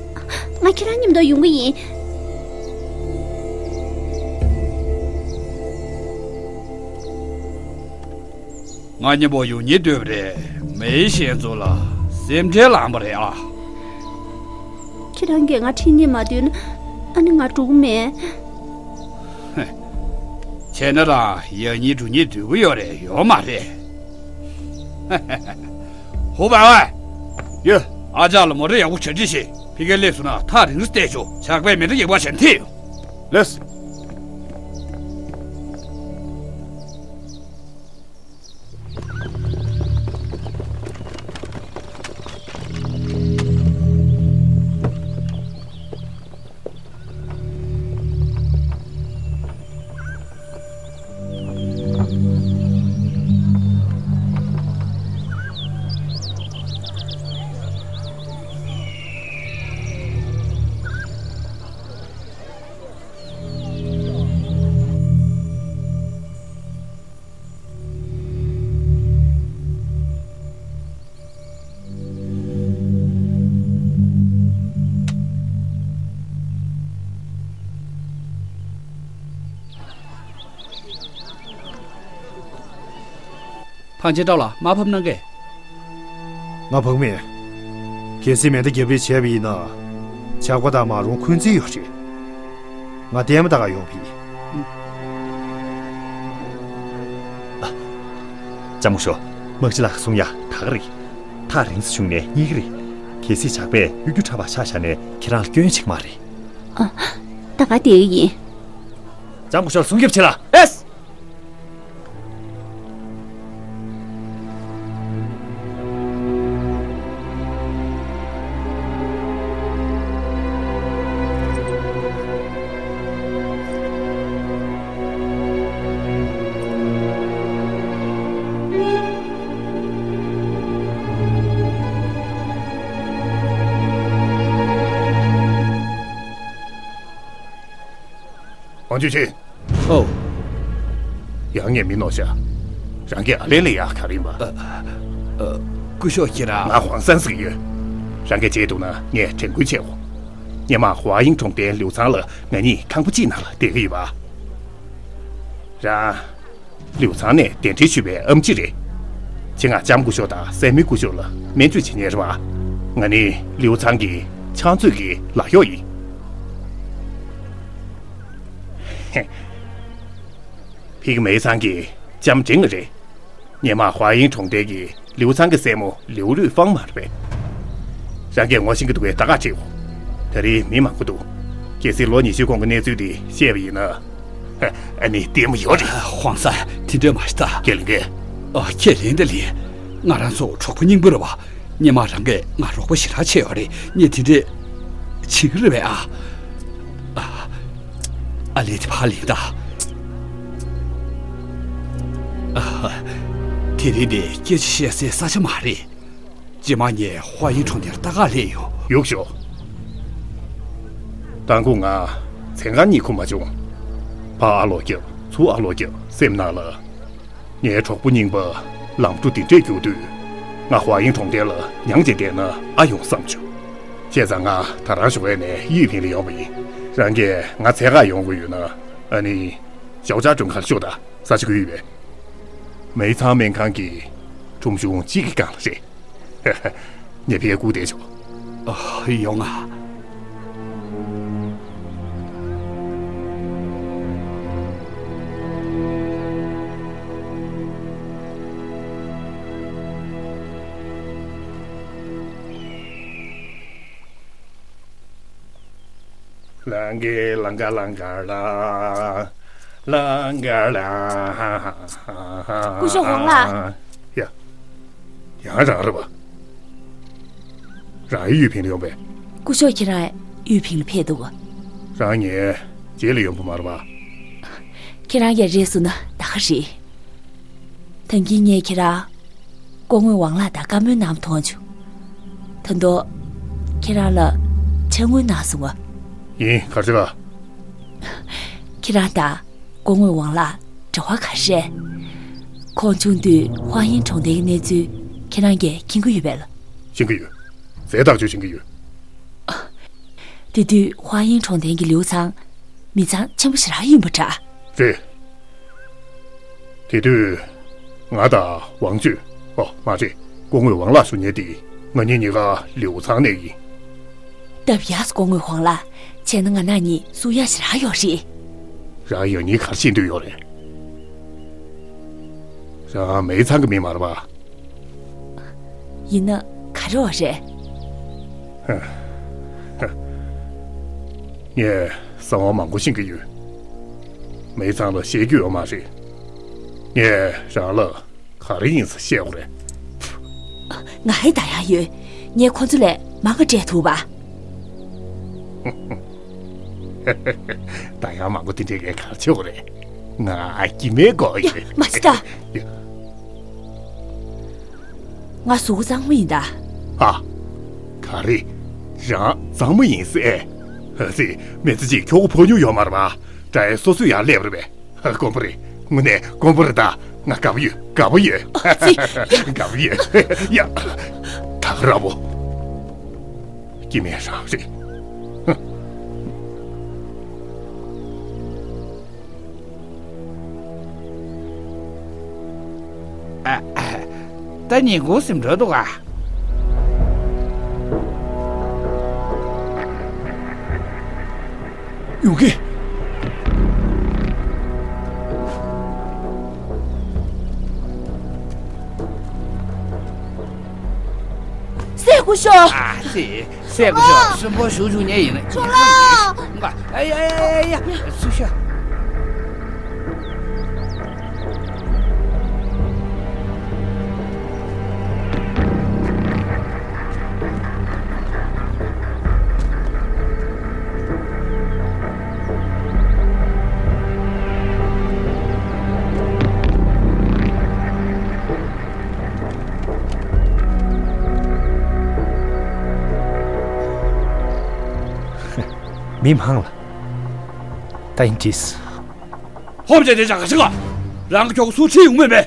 ང་ཁྱེད་རང་མཉམ་དུ་ཡོང་གི་ཡིན། ང་མཉམ་པོ་ཡོང་སྙིང་འདོད་པ་རེད། མེའི་ཞན་ཚོ་ལ་སེམས་ཁྲལ་ལངས་པ་རེད་ཨ། ཁྱེད་རང་གིས་ང་ཁྲིད་སྙིང་མ་འདོད་ན་ཨ་ནི་ང་འགྲོ་གི་མེད། བྱས་ན་རང་ཡང་སྙིང་འགྲོ་སྙིང་འདོད་ཀྱི་ཡོད་རེད། ཡོད་མ་རེད། ཧུ་བ་ཨ། ཡོད། ཨ་ཅག་ལ་མོ་ཊ་ཡག་པོ་ཞིག་ཁྲིད་ཤིག་ཕ་གིར་སླེབས་སོང་ན་ཐག་རིང་ས་བལྟས་ཆོག་ཇག་པས་མེ་མདའ་ཡག་པ་ཞིག་འཐེན་ཡོང་། ལགས། ཕང་ཆེན་ཀྲའོ་ལགས། མར་ཕབ་གནང་གས། ང་ཕངས་མེད། གལ་སྲིད་མེ་མདའ་རྒྱབ་རེས་བྱས་པ་ཡིན་ན། ཇག་པ་དང་མ་རུང་འཁོན་འཛིན་ཡོད་རེད། ང་ལྟད་མོ་ལྟ་ག་ཡོང་བ་ཡིན། ལྕམ་སྐུ་ཞབས། དམག་སྤྱི་ལགས་གསུང་ཡ་ད་ག་རེད། ཐག་རིང་ས་བྱུང་ནས་རྙེད་ཀྱི་རེད། གལ་སྲིད་ཇག་པས་གཡོ་སྒྱུ་འཁྲབ་པ་ཆ་བཞག་ནས་ཁྱེད་རང་ལ་སྐྱོན་བྱེད་ཀྱི་མ་རེད། ཨ། ད་ག་བསྡད་ཀྱི་ཡིན། ལྕམ་སྐུ་ཞབས་སྲུང་སྐྱོབ་བྱེད་ལ། ཨེས། ཝང་ཅུན་ཆིན། ཨོ། ཡང་ངས་མི་ནོར་ཤག་རང་གི་ཨ་ལན་ལེན་ཡག་ག་རེ་ཡིན་པ། ཨ། ཨ། སྐུ་ཞབས་ཁྱེད་རང་། ང་ཧོང་སན་ཟེར་གྱི་ཡོད། རང་གིས་བརྗེད་འདུག་ན་ངས་དྲན་སྐུལ་བྱས་འོ། སྔོན་མ་ཧྭ་དབྱིང་གྲོང་རྡལ་ལིའུ་ཚང་ལ་ང་གཉིས་ཁང་པ་གཅིག་ནང་ལ་བསྡད་ཀྱི་ཡོད་པ། རང་། ལིའུ་ཚང་ནས་གདན་འདྲེན་ཞུས་པའི་ཨེམ་ཆི་རེད། ཁྱེད་ང་ལྕམ་སྐུ་ཞབས་དང་སྲས་མོ་སྐུ་ཞབས་ལ་སྨན་བཅོས་བྱེད་མཁན་རེད་པ། ང་ནི་ལིའུ་ཚང་གི་ཕྱག་མཛོད་ཀྱི་ལག་གཡོག་ཡིན། ཕིག་མེ་ཚང་གི་ལྕམ་འབྲིང་རེད། སྔོན་མ་ཧྭ་དབྱིང་གྲོང་རྡལ་གྱི་ལིའུ་ཚང་གི་སྲས་མོ་ལིའུ་རུས་ཧྥང་མ་རེད་པས། རང་གིས་ངོ་ཤེས་ཀྱི་འདུག་པས་ད་ག་བྱེད་འོ། ད་རེས་མི་མང་པོ་འདུག་གལ་སྲིད་ལོ་ཉི་ཤུའི་གོང་གི་གནས་ཚུལ་འདི་བཤད་པ་ཡིན་ན། ཨ་ནི་ལྟད་མོ་ཡོད་རེད། ཧོང་སན། དེ་འདྲ་མ་བྱེད་ད། ཁས་ལེན་གས། ཨ། ཁས་ལེན་ད་ལེན། ང་རང་ཚོ་གྲོགས་པོ་རྙིང་པ་རེད་པ། སྔོན་མ་རང་གིས་ང་རོགས་པ་ཞེ་དྲག་བྱས་ཡོད་རེད། ངས་དེ་འདྲ་བྱེད་ཀྱི་རེད་པས་ཨ། ཨ། ཨ་ལས། དེ་ཕར་ལེན་ད། ཨ། དེ་རིང་འདི་སྐད་ཆ་བཤད་སའི་ས་ཆ་མ་རེད། རྗེས་མ་ངས་ཧྭ་དབྱིང་གྲོང་རྡལ་ལྟ་ག་སླེབས་ཡོང་། གཡུག་ཞོག་དང་པོ་ང་མཚན་གང་གཉིད་ཁུག་མ་བྱུང་། ཕར་ཨ་ལོག་རྒྱབ། ཚུར་ཨ་ལོག་རྒྱབ། སེམས་ནང་ལ། ངའི་གྲོགས་པོ་རྙིང་པ་ལམ་འགྲོ་འདི་འདྲས་རྒྱུག་དུས། ང་ཧྭ་དབྱིང་གྲོང་རྡལ་ལ་མྱངས་བྱས་བསྡད་ན་ཨ་ཡོང་བསམ་བྱུང་། བྱས་ཙང་ང་ད་རང་ཞོགས་པ་ནས་དབྱི་ཕིང་ལ་ཡོང་བ་ཡིན། རང་གིས་ང་འཚོལ་ག་ཡོང་དགོས་ཡོད་ན། ཨ་ནི། ཞའོ་ཅཱ་མགྲོན་ཁང་ཤོག་དང་ས་ཆ་བགོས་ཡོད་པས། མེའི་ཚང་སྨན་ཁང་གི་ཁྲོམ་གཞུང་གཅིག་གི་སྒང་ལ་རེད། ངས་ཕར་སྒུག་བསྡད་ཆོག་ཨ། ཡོང་ང་། ལང་ཀེ་ལང་ཀ་ལང་ཀ་ལ། ལང་ཀ་ལ། སྐུ་ཞབས་ཝང་ལགས། ཡ། ཡང་རང་རེད་པ། རང་ཡུལ་ཕིང་ལ་ཡོང་པས། སྐུ་ཞབས་ཁྱེད་རང་ཡུལ་ཕིང་ལ་ཕེབས་འདུག་ག་རང་ངའི་རྗེས་ལ་ཡོང་པ་མ་རེད་པ། ཁྱེད་རང་གིས་རེད་གསུངས་ན་ད་ག་རེད། ད་གིན་ངས་ཁྱེད་རང་སྐུ་ངོ་ཝང་ལགས་དང་བཀའ་མོལ་གནང་མཐོང་བྱུང་། ད་དུང་ཁྱེད་རང་ལ་ཕྱག་དངུལ་གནང་སོང་ང་། ཡིན། ག་རེ་བྱས་པ། ཁྱེད་རང་དང་སྐུ་ངོ་ཝང་ལགས་འབྲེལ་བ་ག་རེ་རེད། ཁོང་བྱུང་དུས་ཧྭ་ཡིན་གྲོང་རྡལ་གྱི་གནས་ཚུལ་ཁྱེད་རང་གིས་མཁྱེན་གྱི་ཡོད་པས་ལགས། མཁྱེན་གྱི་ཡོད། གསལ་ཐག་ཆོད་མཁྱེན་གྱི་ཡོད། དེ་དུས་ཧྭ་ཡིན་གྲོང་རྡལ་གྱི་ལིའུ་ཚང་མི་ཚང་ཆེན་པོ་ཞེ་དྲག་ཡིན་པ་འདྲ། རེད། དེ་དུས་ང་དང་ཝང་ཅུས། ཨོ་མ་རེད། སྐུ་ངོ་ཝང་ལགས་ཟེར་མཁན་དེ་ང་གཉིས་གཉིས་ཀ་ལིའུ་ཚང་ནས་ཡིན། སྟབས་ཡག་སོང་། སྐུ་ངོ་ཝང་ལགས། བྱས་ན་ང་རང་གཉིས་བསུ་ཡག་ཞེ་དྲག་ཡོད་རེད། རང་ཡང་སྙིང་ག་རེ་བྱེད་འདོད་ཡོད་རེད། རང་མེའི་ཚང་གི་མི་མ་རེད་པ། ཡིན་ན་ག་རེ་བ་རེད། ངས་གསང་བ་མང་པོ་ཤེས་ཀྱི་ཡོད། མེའི་ཚང་ལ་བཤད་རྒྱུ་ཡོད་མ་རེད། ངས་རང་ལ་ག་རེ་ཡིན་ཟེར་བཤད་དགོས་རེད། ང་ཧེ་ད་ཡག་ཡོད། ངས་ཁོ་ཚོ་ལས་མང་ག་སྤྲད་ཐུབ་པ། ད་ཡག་མང་པོ་དེ་འདྲས་ངས་ག་རེ་བྱེད་དགོས་རེད། ང་སྐྱིད་མེད་དགོས་ཡོད། མ་སི་ད། ཡ། ང་གཟུགས་པོ་གཙང་མ་ཡིན་ད། ཨ། ག་རེ། རང་གཙང་མ་ཡིན་ཟེར། ཨ་ཙི། མི་ཚེ་གཅིག་ཁྱོ་ག་ཕོ་ཉུང་ཡོད་མ་རེད་པ། དགྲ་ཡ་སོ་སོ་ཡར་སླེབས་རེད་པས། ཨ། དཀོན་པོ་རེད། དངོས་གནས་དཀོན་པོ་རེད་ད། ང་དགའ་པོ་ཡོད། དགའ་པོ་ཡོད། ཨ་ཙི། དགའ་པོ་ཡོད། ཡ། ད་ག་ར་བོ། སྐྱིད་མེད་རང་རེད། ཨ། ད་ཉིན་གུང་ཟིན་འགྲོ་འདུག་ག་ཡོང་གི། སྲས་སྐུ་ཞབས། ཨ་ཙི། སྲས་སྐུ་ཞབས། གསོན་པོ་བཞུགས་བཞུགས་ཉེ་ཡིན། ཁྱོད་ལ། ཨ་ཡ་ཡ་ཡ་ཡ། སུ་ཤ། མི་མང་ལ་ད་ཡིན་དྲིས། ཧོབ་ཅེ་དེ་ཅག་ག་ཞིག་ག་རང་གི་ཁྱོག་སུ་ཁྲིད་ཡོང་མེད་པས།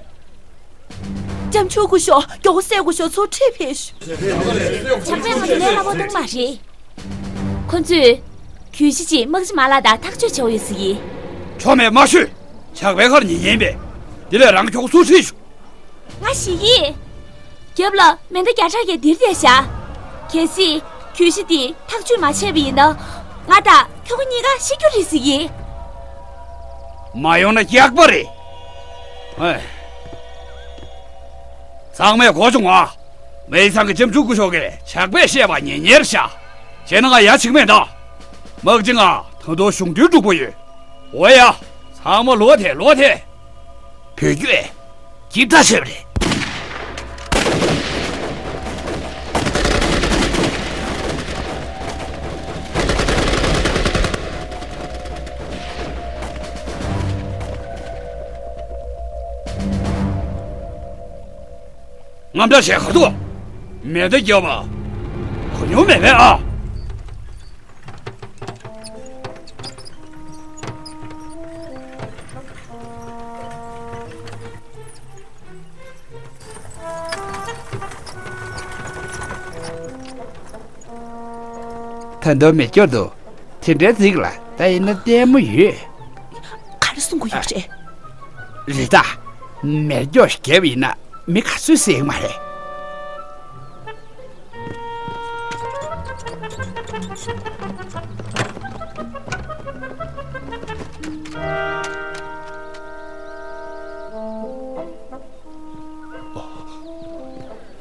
ལྕམ་ཆུ་སྐུ་ཞོགས། མགྱོགས་སྲས་སྐུ་ཞོགས་ཚོ་ཁྲིད་ཕེབས་ཤོག་ཇག་པས་ང་ཚོ་ལས་སླ་པོ་གཏོང་མ་རེད། ཁོ་ཚོས་གྱོད་གཞི་ཅིག་དམག་སྤྱི་མ་ལགས་དང་ཐག་གཅོད་བྱེད་འོས་ཟེར་གྱིས། ཆོ་མེད་མ་ཤོད། ཇག་པའི་ཁར་ཉན་ཉན་པས། དེ་ལས་རང་ཁྱོག་སུ་ཁྲིད་ཤོག་ང་ཞིག་ཡིན། རྒྱབ་ལ་མེ་མདའ་བརྒྱ་ཕྲག་གིས་འདིར་བསྡད་བཞག་གལ་སྲིད་གྱོད་གཞི་འདི་ཐག་གཅོད་མ་བྱས་པ་ཡིན་ན། ང་དང་ཁྱོ་ག་གཉིས་ཀ་ཤི་རྒྱུ་རེད་ཟེར་གྱིས། མ་ཡོང་ན་སྐྱག་པ་རེད། ཨེ། ཚང་མས་གོ་བྱུང་ང་། མེའི་ཚང་གི་ལྕམ་ཆུ་སྐུ་ཞོགས་ཀྱིས་ཇག་པས་བཤད་པ་ཉན་ཉན་བཞག་བྱས་ན་ང་ཡ་ཆིག་མེད་ད། དམག་སྤྱི་ང་ད་དུང་གཞུང་འབྲེལ་འགྲུག་པོ་ཡོད། འོ་ཡ། ཚང་མ་ལོག་ཐལ་ལོག་ཐལ། བོད་སྐྱོད། ཀྱི་ད་ཤེབ་རེད། རྔམ་དྲག་བྱས་གར་འདུག་མེ་མདའ་རྒྱབ་པ། གོ་མྱོང་མེད་པས་ཨ། ད་དུང་མེ་སྒྱོགས་འདུག་དེ་འདྲའི་རྫིག་ལ་ད་ཡིན་ན་ལྟད་མོ་ཡོད། ག་རེ་གསུང་གི་ཡོད་རེད། རེད་ད། མེ་སྒྱོགས་བརྒྱབ་ཡིན་ན་མི་ག་ཚོད་བསད་མ་རེད།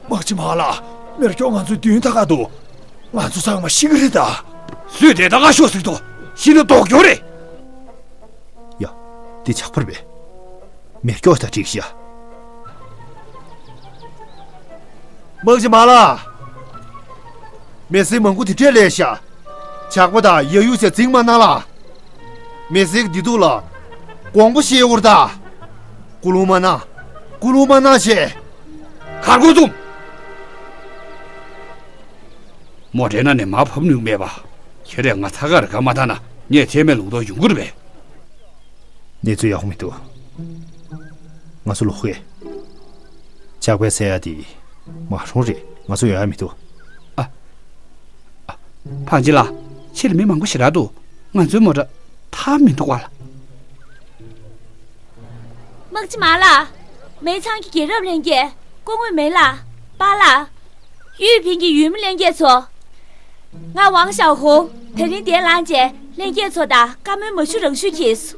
དམག་སྤྱི་མ་ལགས། མེ་སྒྱོགས་ང་ཚོའི་མདུན་ད་ག་འདུག་ང་ཚོ་ཚང་མ་ཤི་གི་རེད་ད། སུས་དེ་ད་ག་ཤོག་ཟེར་དོ། ཁྱི་ལ་ལྡོག་སྐྱོར་རེད། ཡ། འདི་ཇག་པ་རེད་པས། མེ་སྒྱོགས་དང་འགྲིག་ཤག་དམག་སྤྱི་མ་ལགས། མེ་སྲེག་མང་པོ་དེ་འདྲས་སླེབས་ཤག་ཇག་པ་དང་ཡ་ཡུ་ཚོས་འཛིང་མ་གནང་ལ། མེ་སྲེག་བདེ་སྡུག་ལ་དགོངས་པ་བཞེས་དགོས་རེད་ད། སྐུ་རླུང་མ་གནང་། སྐུ་རླུང་མ་གནང་ཞེས། གར་སྒོ་བཙུམ། མོ་ཊའི་ནང་ནས་མར་བབས་ནུས་མེད་པ། ཁྱེད་རས་ང་ཚ་གར་དགའ་མ་བཏང་ན་ངས་ཚད་མེད་ལུང་རྟོགས་ཡོང་གི་རེད་པས། གནས་ཚུལ་ཡག་པོ་མི་འདུག་ང་ཚོ་ལོག་གས། ཇག་པས་བསད་ཡ་དེ་མ་རུང་རེད། ང་ཚོ་ཡོང་ཡ་མི་འདུག་ཨ། ཨ། ཕང་ཅི་ལགས། ཕྱི་ལ་མི་མང་པོ་ཞེ་དྲག་འདུག་ང་ཚོའི་མོ་ཊ་ཐར་མི་འདུག་ག་ལགས། དམག་སྤྱི་མ་ལགས། མེ་ཚང་གི་རྒྱལ་རབས་ལྷན་རྒྱས་སྐུ་ངོ་མེ་ལགས། པཱ་ལགས། ཡུས་ཕིང་གི་ཡུལ་མི་ལྷན་རྒྱས་ཚོ། ང་ཝང་ཞའོ་ཧུང་དེ་རིང་འདིར་ལངས་རྗེས་ལྷན་རྒྱས་ཚོ་དང་བཀའ་མོལ་མ་ཞུ་རང་ཞུ་གྱིས།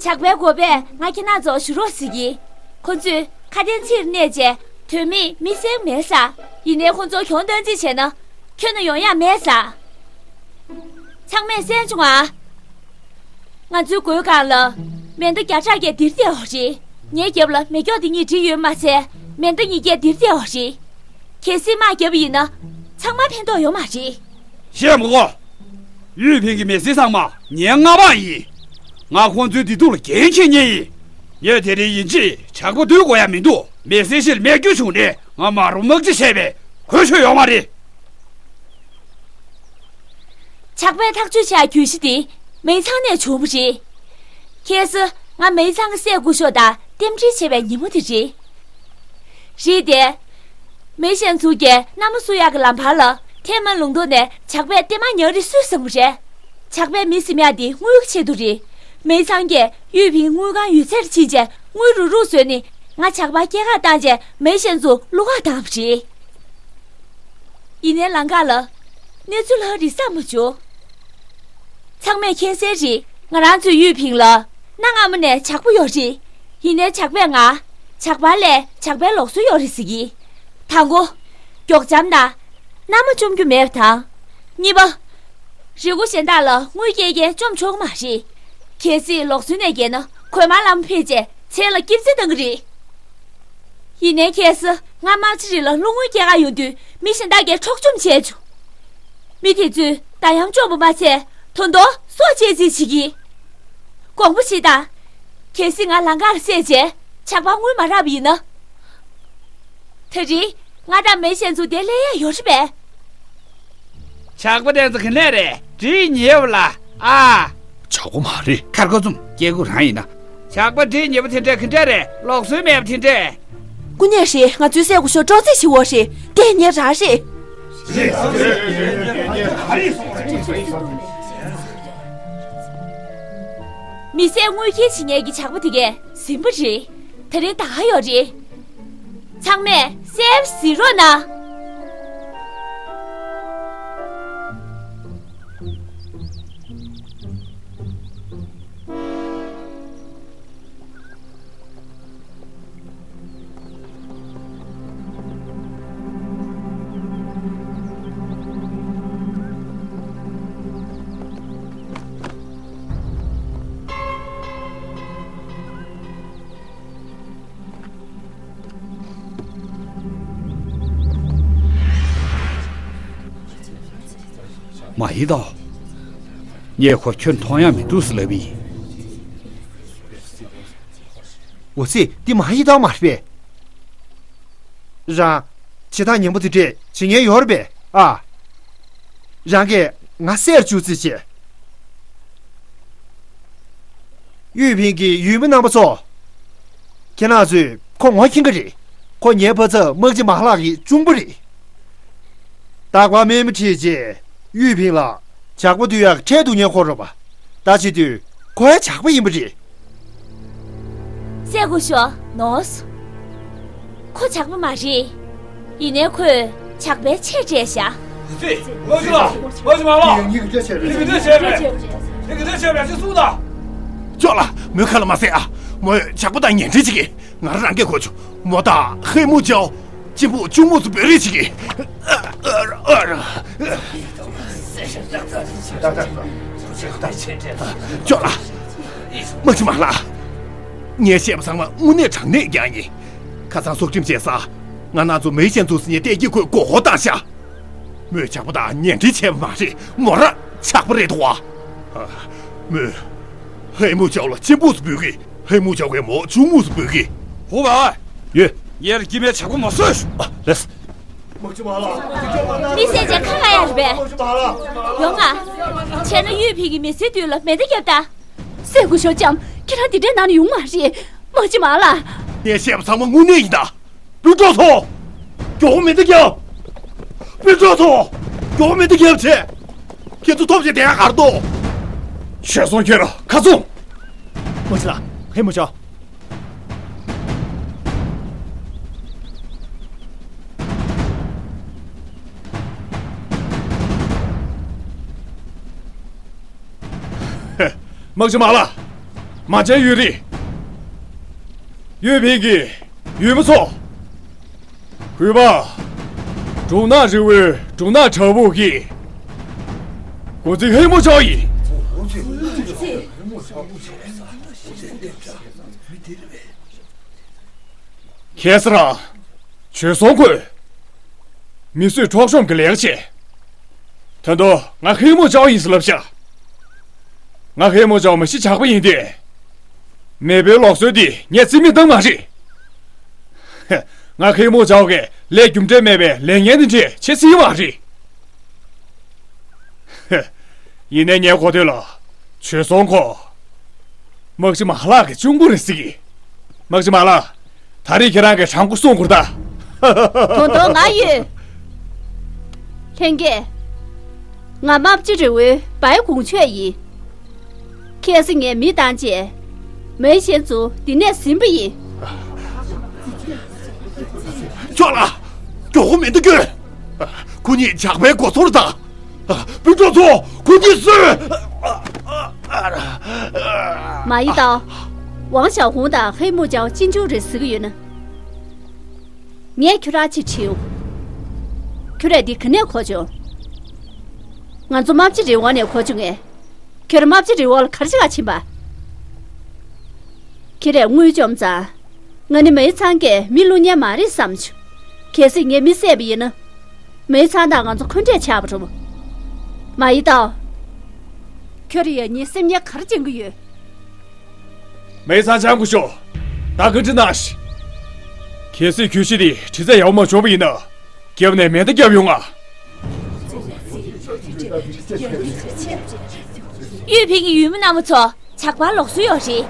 ཇག་པའི་འགོ་པས་ང་ཁྱེད་རྣམ་ཚོ་ཞུ་རོགས་ཟེར་གྱིས། ཁོ་ཚོས་ཁ་དན་ཚིག་གནས་རྗེས་དོན་མེད་མི་བསད་མེད་ས། ཡིན་ནའི་ཁོ་ཚོ་གྱོང་བཏང་རྩིས་བྱས་ན་ཁྱོན་ནས་ཡོང་ཡ་མེད་ས། ཚང་མས་གསན་བྱུང་ཨ། ང་ཚོའི་སྒོའི་སྒང་ལ་མེ་མདའ་བརྒྱ་ཕྲག་བརྒྱ་ལྡིར་བསྡད་ཡོད་རེད། ངའི་རྒྱབ་ལ་མེ་སྒྱོགས་འདི་གཉིས་བསྒྲིགས་ཡོད་མ་ཚད་མེ་མདའ་གཉིས་བརྒྱ་ལྡིར་བསྡད་ཡོད་རེད། གལ་སྲིད་དམག་བརྒྱབ་པ་ཡིན་ན་ཚང་མར་ཕན་ཐོགས་ཡོད་མ་རེད། བཤད་མི་དགོས། ཡུས་ཕིང་གི་མི་སེར་ཚང་མ་ངའི་མངའ་འབངས་ཡིན། ང་ཁོང་ཚོའི་བདེ་སྡུག་ལ་འགན་འཁྱེར་མཁན་ཡིན། ངས་དེ་རིང་ཡིན་གཅིག་ཇག་པ་འདུལ་དགོས་ཡ་མི་འདུག་མི་སེར་ཞིག་ལ་རྨས་སྐྱོན་བྱུང་ནས་ང་མ་རུང་དམག་སྤྱི་བྱས་པས་གོ་ཆོད་ཡོད་མ་རེད། ཇག་པས་ཐག་གཅོད་བྱས་གྱོད་གཞི་དེ་མེ་ཚང་ནས་བྱུང་བ་རེད། ཁྱེད་ཚོ་ང་མེ་ཚང་གི་སྲས་སྐུ་ཞབས་དང་རྟེན་འབྲེལ་བྱས་པའི་ཉིན་མོ་དེ་རེད། རེད་དེ། མེ་ཤན་ཚུགས་ཀྱི་མནའ་མ་བསུ་ཡག་གི་ལམ་བར་ལ་ཐེན་མ་ལུང་རྡོ་ནས་ཇག་པས་ལྟད་མ་ཉར་རེ་སུས་བཟང་བ་རེད། ཇག་པས་མི་ཟིན་ཡག་དེ་དངུལ་གྱི་ཆེད་དུ་རེད། མེ་ཚང་གིས་ཡུས་ཕིང་དངུལ་ཁང་ཡོད་ཚད་ཕྱིན་རྗེས་དངུལ་རུག་རུག་བཟོས་ནས་ང་ཇག་པ་སྐྱེལ་གར་བཏང་རྗེས་མེ་ཤན་ཚུགས་བླུག་གར་བཏང་བ་རེད། ཡིན་ནའི་ལམ་ཁ་ལ་གནས་ཚུལ་ལྷག་རེད་བསམ་མ་བྱུང་། ཚང་མས་མཁྱེན་གསལ་རེད། ང་རང་ཚོའི་ཡུས་ཕིང་ལ་གནའ་སྔ་མོ་ནས་ཇག་པ་ཡོད་རེད། ཡིན་ནའི་ཇག་པས་ང་ཇག་པ་ལས་ཇག་པའི་ལུགས་སྲོལ་ཡོད་རེད་ཟེར་གྱིས། དང་པོ། མགྱོགས་འཇམ་དང་། མནའ་མ་བཅོམ་རྒྱུ་མེད་པ་དང་། གཉིས་པ། རི་མགོ་གཞན་དག་ལ་དངུལ་སྐྱེལ་མཁན་བཅོམ་ཆོག་གི་མ་རེད། གལ་སྲིད་ལུགས་སྲོལ་ནས་བརྒལ་ན་གོས་དམར་ལམ་འཕེན་རྗེས་མཚན་ལ་སྐྱིད་རྩི་བཏང་གི་རེད། ཡིན་ནའི་ཁྱེད་ཚོ་ང་དམག་སྤྱི་རེད་ལ་བློ་དངུལ་སྐྱེལ་ག་ཡོང་དུས་མི་གཞན་དག་གིས་འཕྲོག་བཅོམ་བྱས་བྱུང་། མི་དེ་ཚོས་ད་ཡང་བཅོམ་པ་མ་ཚད་ད་དུང་སྲོག་བཅད་རྩིས་བྱེད་ཀྱི། དགོངས་པ་བཞེས་དང་། གལ་སྲིད་ང་ལམ་ཁར་བསད་རྗེས་ཇག་པ་དངུལ་མ་རག་པ་ཡིན་ན། དེ་རིང་ང་དང་མེ་ཤན་ཚུགས་དེ་སླེབས་ཡ་ཡོད་རེད་པས། ཇག་པ་དེ་ཚོ་ག་ནས་རེད། བྲིས་ཉེ་བ་ལ་ཨ། ཇག་པ་མ་རེད། གར་སྒོ་བཙུམ། སྐྱེ་དགུ་རང་ཡིན་ན། ཇག་པ་བྲིས་ཉེ་བ་དེ་འདྲས་ག་འདྲས་རེད། ལུགས་སྲོལ་མེད་པ་དེ་འདྲས། སྐུ་ཉིད་རེད། ང་ཚོའི་སྲས་སྐུ་ཞབས་སྤྲོ་རྩེད་བྱེད་འོ་རེད། དེ་ཉེ་རང་རེད། མི་བསད་དངུལ་འཁྱེར་བྱེད་མཁན་གྱི་ཇག་པ་དེ་གས་ཟིན་པ་རེད། དེ་རིང་ད་ག་ཡོད་རེད། ཚང་མས་སེབ་ཟིན་རོགས་གནང་། མ་ཧི་ཏའོ། ངས་ཁོ་ཁྱོད་མཐོང་ཡ་མི་འདུག་ཟེར་ལབ་པ་ཡིན། འོ་ཙི། འདི་མ་ཧི་ཏའོ་མ་རེད་པས། རང་། བྱེད་སྟངས་ངན་པ་དེ་འདྲས་བྱེད་མཁན་ཡོད་རེད་པས་ཨ། རང་གིས་ང་བསད་བཅུག་རྩིས་བྱས། ཡུས་ཕིང་གི་ཡུལ་མི་རྣམ་པ་ཚོ། ཁྱེད་རང་ཚོས་ཁོ་ངོ་མཁྱེན་གྱི་རེད། ཁོ་ངའི་ཕ་ཚབ་དམག་སྤྱི་མ་ལགས་ཀྱི་གཅུང་པོ་རེད། རྟག་པར་རྨས་མ་ཁྲིད་རྗེས་ཡུས་ཕིང་ལ་ཇག་པ་འདུལ་ཡག་ཁྲལ་བསྡུ་མཁན་ཁོ་རེད་པ། ད་བྱེད་དུས་ཁོ་ཡང་ཇག་པ་ཡིན་པ་རེད། སྲས་སྐུ་ཞབས་ནོར་སོང་། ཁོ་ཇག་པ་མ་རེད། ཡིན་ནའི་ཁོས་ཇག་པའི་ཆེད་སྤྲད་བཞག་སྲས་སྐུ་ཞབས་ལགས། སྐུ་ཞབས་མ་ལགས། ངས་ག་འདྲ་བྱས་པ་རེད། ངས་ག་འདྲ་བྱས་པ་རེད། ངས་ག་འདྲ་བྱས་པ་རེད། ཅིག་གསུངས་དང་། ཅོག་ལ་མོའི་ཁ་ལ་མ་ཟེར་ཨ། མོས་ཇག་པ་དང་ངན་འབྲེལ་བྱེད་ཀྱི། ང་རང་གིས་གོ་བྱུང་། མོ་དང་ཧེ་མུ་ཅའོ། གཅེན་པོ་གཅུང་མོ་ཚོ་འབོད་རེས་བྱེད་ཀྱི། ཨ། ཨ། ཨ། ཅོག་ལགས། དམག་སྤྱི་མ་ལགས། ངས་བཤད་པ་ཚང་མ་དངོས་གནས་དྲང་གནས་རྐྱང་ཡིན། ཁ་སང་སྲོག་ཁྲིམས་བཅད་ས། ང་རང་ཚོ་མེའི་ཤན་ཚུགས་ཟིན་ནས་བལྟས་ཀྱི་ཁོས་མགོ་སྐོར་བཏང་ཤག་མོས་ཇག་པ་དང་ཉེ་འབྲེལ་བྱས་པ་མ་རེད། མོ་རང་ཇག་པ་རེད་དོ། ཨ། མོས། ཧེ་མུ་ཅའོ་ལ་གཅེན་པོ་ཟེར་འབོད་གི། ཧེ་མུ་ཅའོ་གིས་མོ་ཆུང་མོ་ཟེར་འབོད་གི། ཧུ་བ། ཡོད། ཡར་གྱི་མེ་ཆག་པོ་མ་སོས། ཨ། ལེས། མི་སེར་ཅན་ཁ་ཁ་ཡར་བས། ཡོང་ང་། བྱས་ན་གཡུས་ཕིང་གི་མི་སེར་དུས་ལ་མེ་མདའ་བརྒྱབ་ད། སེ་གུ་ཤོ་ཅམ། ཁྱེད་རང་འདི་འདྲའི་ནང་ནས་ཡོང་མ་རེད། མ་གཅིག་མ་ལ། ངས་བཤད་པ་ཚང་མ་དངོས་གནས་ཡིན་ད། སྤུན་གྲོགས་ཚོ། མགྱོགས་པོ་མེ་མདའ་རྒྱབ། སྤུན་གྲོགས་ཚོ། མགྱོགས་པོ་མེ་མདའ་རྒྱབ་བྱས། ཁྱེད་ཚོ་ཐོབ་བྱས་བསྡད་ཡ་གར་འདུག་བྱོལ་སོང་ཁྱོད་ར་ཁ་ཚུམ། མ་གཅིག་ལ། ཧེ་མུ་ཅའོ། དམག་སྤྱི་མ་ལགས། མ་བྱན་ཡུན་རིང་། གཡུས་ཕིང་གི་ཡུལ་མི་ཚོ། གུས་པ། སྒྲུང་ནག་རི་བོའི་སྒྲུང་ནག་དྲག་པོ་གི་འགོ་འཛིན་ཧེ་མུ་ཅའོ་ཡིན། ཁྱེད་རང་། བྱོལ་སོང་དགོས། མི་གསོད་འཕྲོག་བཅོམ་གྱི་ལས་ཀ་བྱེད། ད་དུང་ང་ཧེ་མུ་ཅའོ་ཡིན་ཟེར་ལབ་ཤག་ང་ཧེ་མུ་ཅའོ་མ་གཞི་ཇག་པ་ཡིན་ཏེ། མེས་པོའི་ལུགས་སྲོལ་འདི་ངས་རྩིས་མེད་བཏང་མ་རེད། ང་ཧེ་མུ་ཅའོ་གིས་ལས་རྒྱུ་འབྲས་མེད་པའི་ལས་ངན་འདི་འདྲས་བྱེད་སྲིད་མ་རེད། ཡིན་ནའི་ངའི་གོ་ཐོས་ལ། བྱོལ་སོང་ཁོ། དམག་སྤྱི་མ་ལགས་ཀྱི་གཅུང་པོ་རེད་ཟེར་གི། དམག་སྤྱི་མ་ལགས། ད་རེས་ཁྱེད་རང་གིས་དྲང་པོ་གསུང་དགོས་ད། དོན་དག་ང་ཡོད། ལྷན་རྒྱས། ང་རྨ་བྱ་རི་བོའི་བའི་གུང་ཆོས་ཡིན། ཁ་སང་ངས་མི་བཏང་རྗེས། མེའི་ཤན་ཚོ་འདི་ནས་ཟིན་པ་ཡིན། ཅོག་ལགས། མགྱོགས་པོ་མེ་མདའ་བསྐྱོན། ཁོ་གཉིས་ཇག་པའི་མགོ་ཚོར་དང་། སྤུན་གྲོགས་ཚོ། ཁོ་གཉིས་གསོད། མ་ཡི་ཏའོ། ཝང་ཞའོ་ཧུང་དང་ཧེ་མུ་ཅའོ་གཅེན་གཅུང་རེད་ཟེར་གི་ཡོད་ན། ངས་ཁྱོད་རང་ཅིག་དྲིའོ། ཁྱོད་རང་འདི་ག་ནས་གོ་བྱུང་། ང་ཚོ་རྨ་བྱ་རི་བོ་ནས་གོ་བྱུང་ངས། ཁྱོད་རྨ་བྱ་རི་བོ་ལ་ག་རེ་བྱེད་ག་ཕྱིན་པ། ཁྱེད་རང་དངུལ་བཅོམ་ཙང་། ང་ནི་མེའི་ཚང་གིས་མི་བླུག་མཁན་མ་རེད་བསམ་བྱུང་། གལ་སྲིད་ངས་མི་བསད་པ་ཡིན་ན། མེའི་ཚང་དང་ང་ཚོ་འཁོན་འགྲས་ཆགས་པ་འགྲོ། མ་ཡི་ཏའོ། ཁྱོད་རང་ཡང་ཉིན་སེམས་ཉེན་ག་རེ་བྱེད་ཀྱི་ཡོད། མེའི་ཚང་འཇམ་དགོས་ཤོག་ད་ག་འདྲི་ན་ཤི། གལ་སྲིད་གྱོད་གཞི་འདི་དྲི་རྩད་ཡག་པོ་མ་བྱུང་བ་ཡིན་ན། རྒྱབ་ནས་མེ་མདའ་བརྒྱབ་ཡོང་ང་། གཡུས་ཕིང་གི་ཡུལ་མི་རྣམ་པ་ཚོ་ཇག་པར་ལོག་སྲོལ་ཡོད་རེད།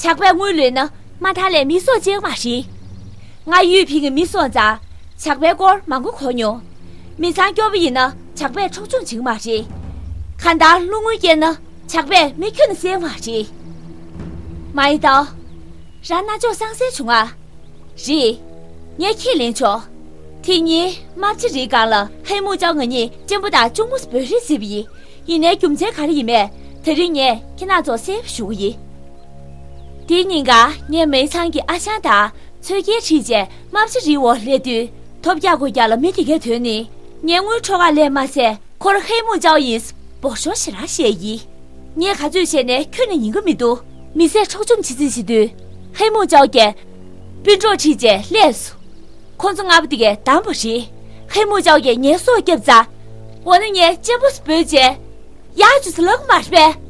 ཇག་པས་དངུལ་ལེན་ན་མ་མཐའ་ལས་མི་སྲོག་བཅད་མ་རེད། ང་གཡུས་ཕིང་གི་མི་སོང་ཙང་ཇག་པའི་སྐོར་མང་པོ་གོ་མྱོང་། མི་ཚང་སྐྱོ་པོ་ཡིན་ན་ཇག་པས་འཕྲོག་བཅོམ་བྱེད་ཀྱི་མ་རེད། གང་ལྟར་བློ་དངུལ་བསྐྱལ་ན་ཇག་པས་མི་ཁྱོན་ནས་བསད་མ་རེད། མ་ཡི་ཏའོ། རང་རྣ་ཅོག་སངས་སེ་བྱུང་ང་། རེད། ངས་ཁས་ལེན་ཆོག་དེ་ཉིན་རྨ་བྱ་རིའི་སྒང་ལ་ཧེ་མུ་ཅའོ་ང་གཉིས་གཅེན་པོ་དང་གཅུང་མོ་ཟེར་འབོད་རེས་བྱས་པ་ཡིན། ཡིན་ནའི་རྒྱུ་མཚན་ག་རེ་ཡིན་མིན་དེ་རིང་ངས་ཁྱེད་རྣམ་ཚོར་གསལ་པོ་ཞུ་གི་ཡིན། དེའི་ཉིན་ཀ་ངས་མེའི་ཚང་གི་ཨ་ཞང་དང་ཚོས་སྐྱེལ་ཁྲིད་བྱས་རྨ་བྱ་རིའི་འོག་སླེབས་དུས། ཐོབ་རྒྱག་དགོས་རྒྱག་ལ་མི་དེ་གའི་དོན་ནི། ངས་དངུལ་འཕྲོག་ག་སླེབས་མ་ཚད་ཁོར་ཧེ་མུ་ཅའོ་ཡིས་འབོར་ཤོག་ཞེ་དྲག་བཤད་ཡིན། ངས་ག་ཚོད་བཤད་ནའི་ཁྱོན་ནས་ཉན་གི་མི་འདུག་མི་སེར་འཕྲོག་བཅོམ་བྱེད་རྩིས་བྱེད་དུས། ཧེ་མུ་ཅའོ་གིས་སྤུན་གྲོགས་ཁྲིད་བྱས་སླེབས་སོང་། ཁོང་ཚོ་ལྔ་པོ་དེ་གས་བདམས་པ་རེད། ཧེ་མུ་ཅའོ་གིས་ངའི་སྲོག་བསྐྱབས་ཙང་། འོ་ན་ངས་གཅེན་པོ་ཟེར་འབོད་བྱས། ཡར་འཇུ་ཟེར་ལབ་ཀྱི་མ་རེད་པས།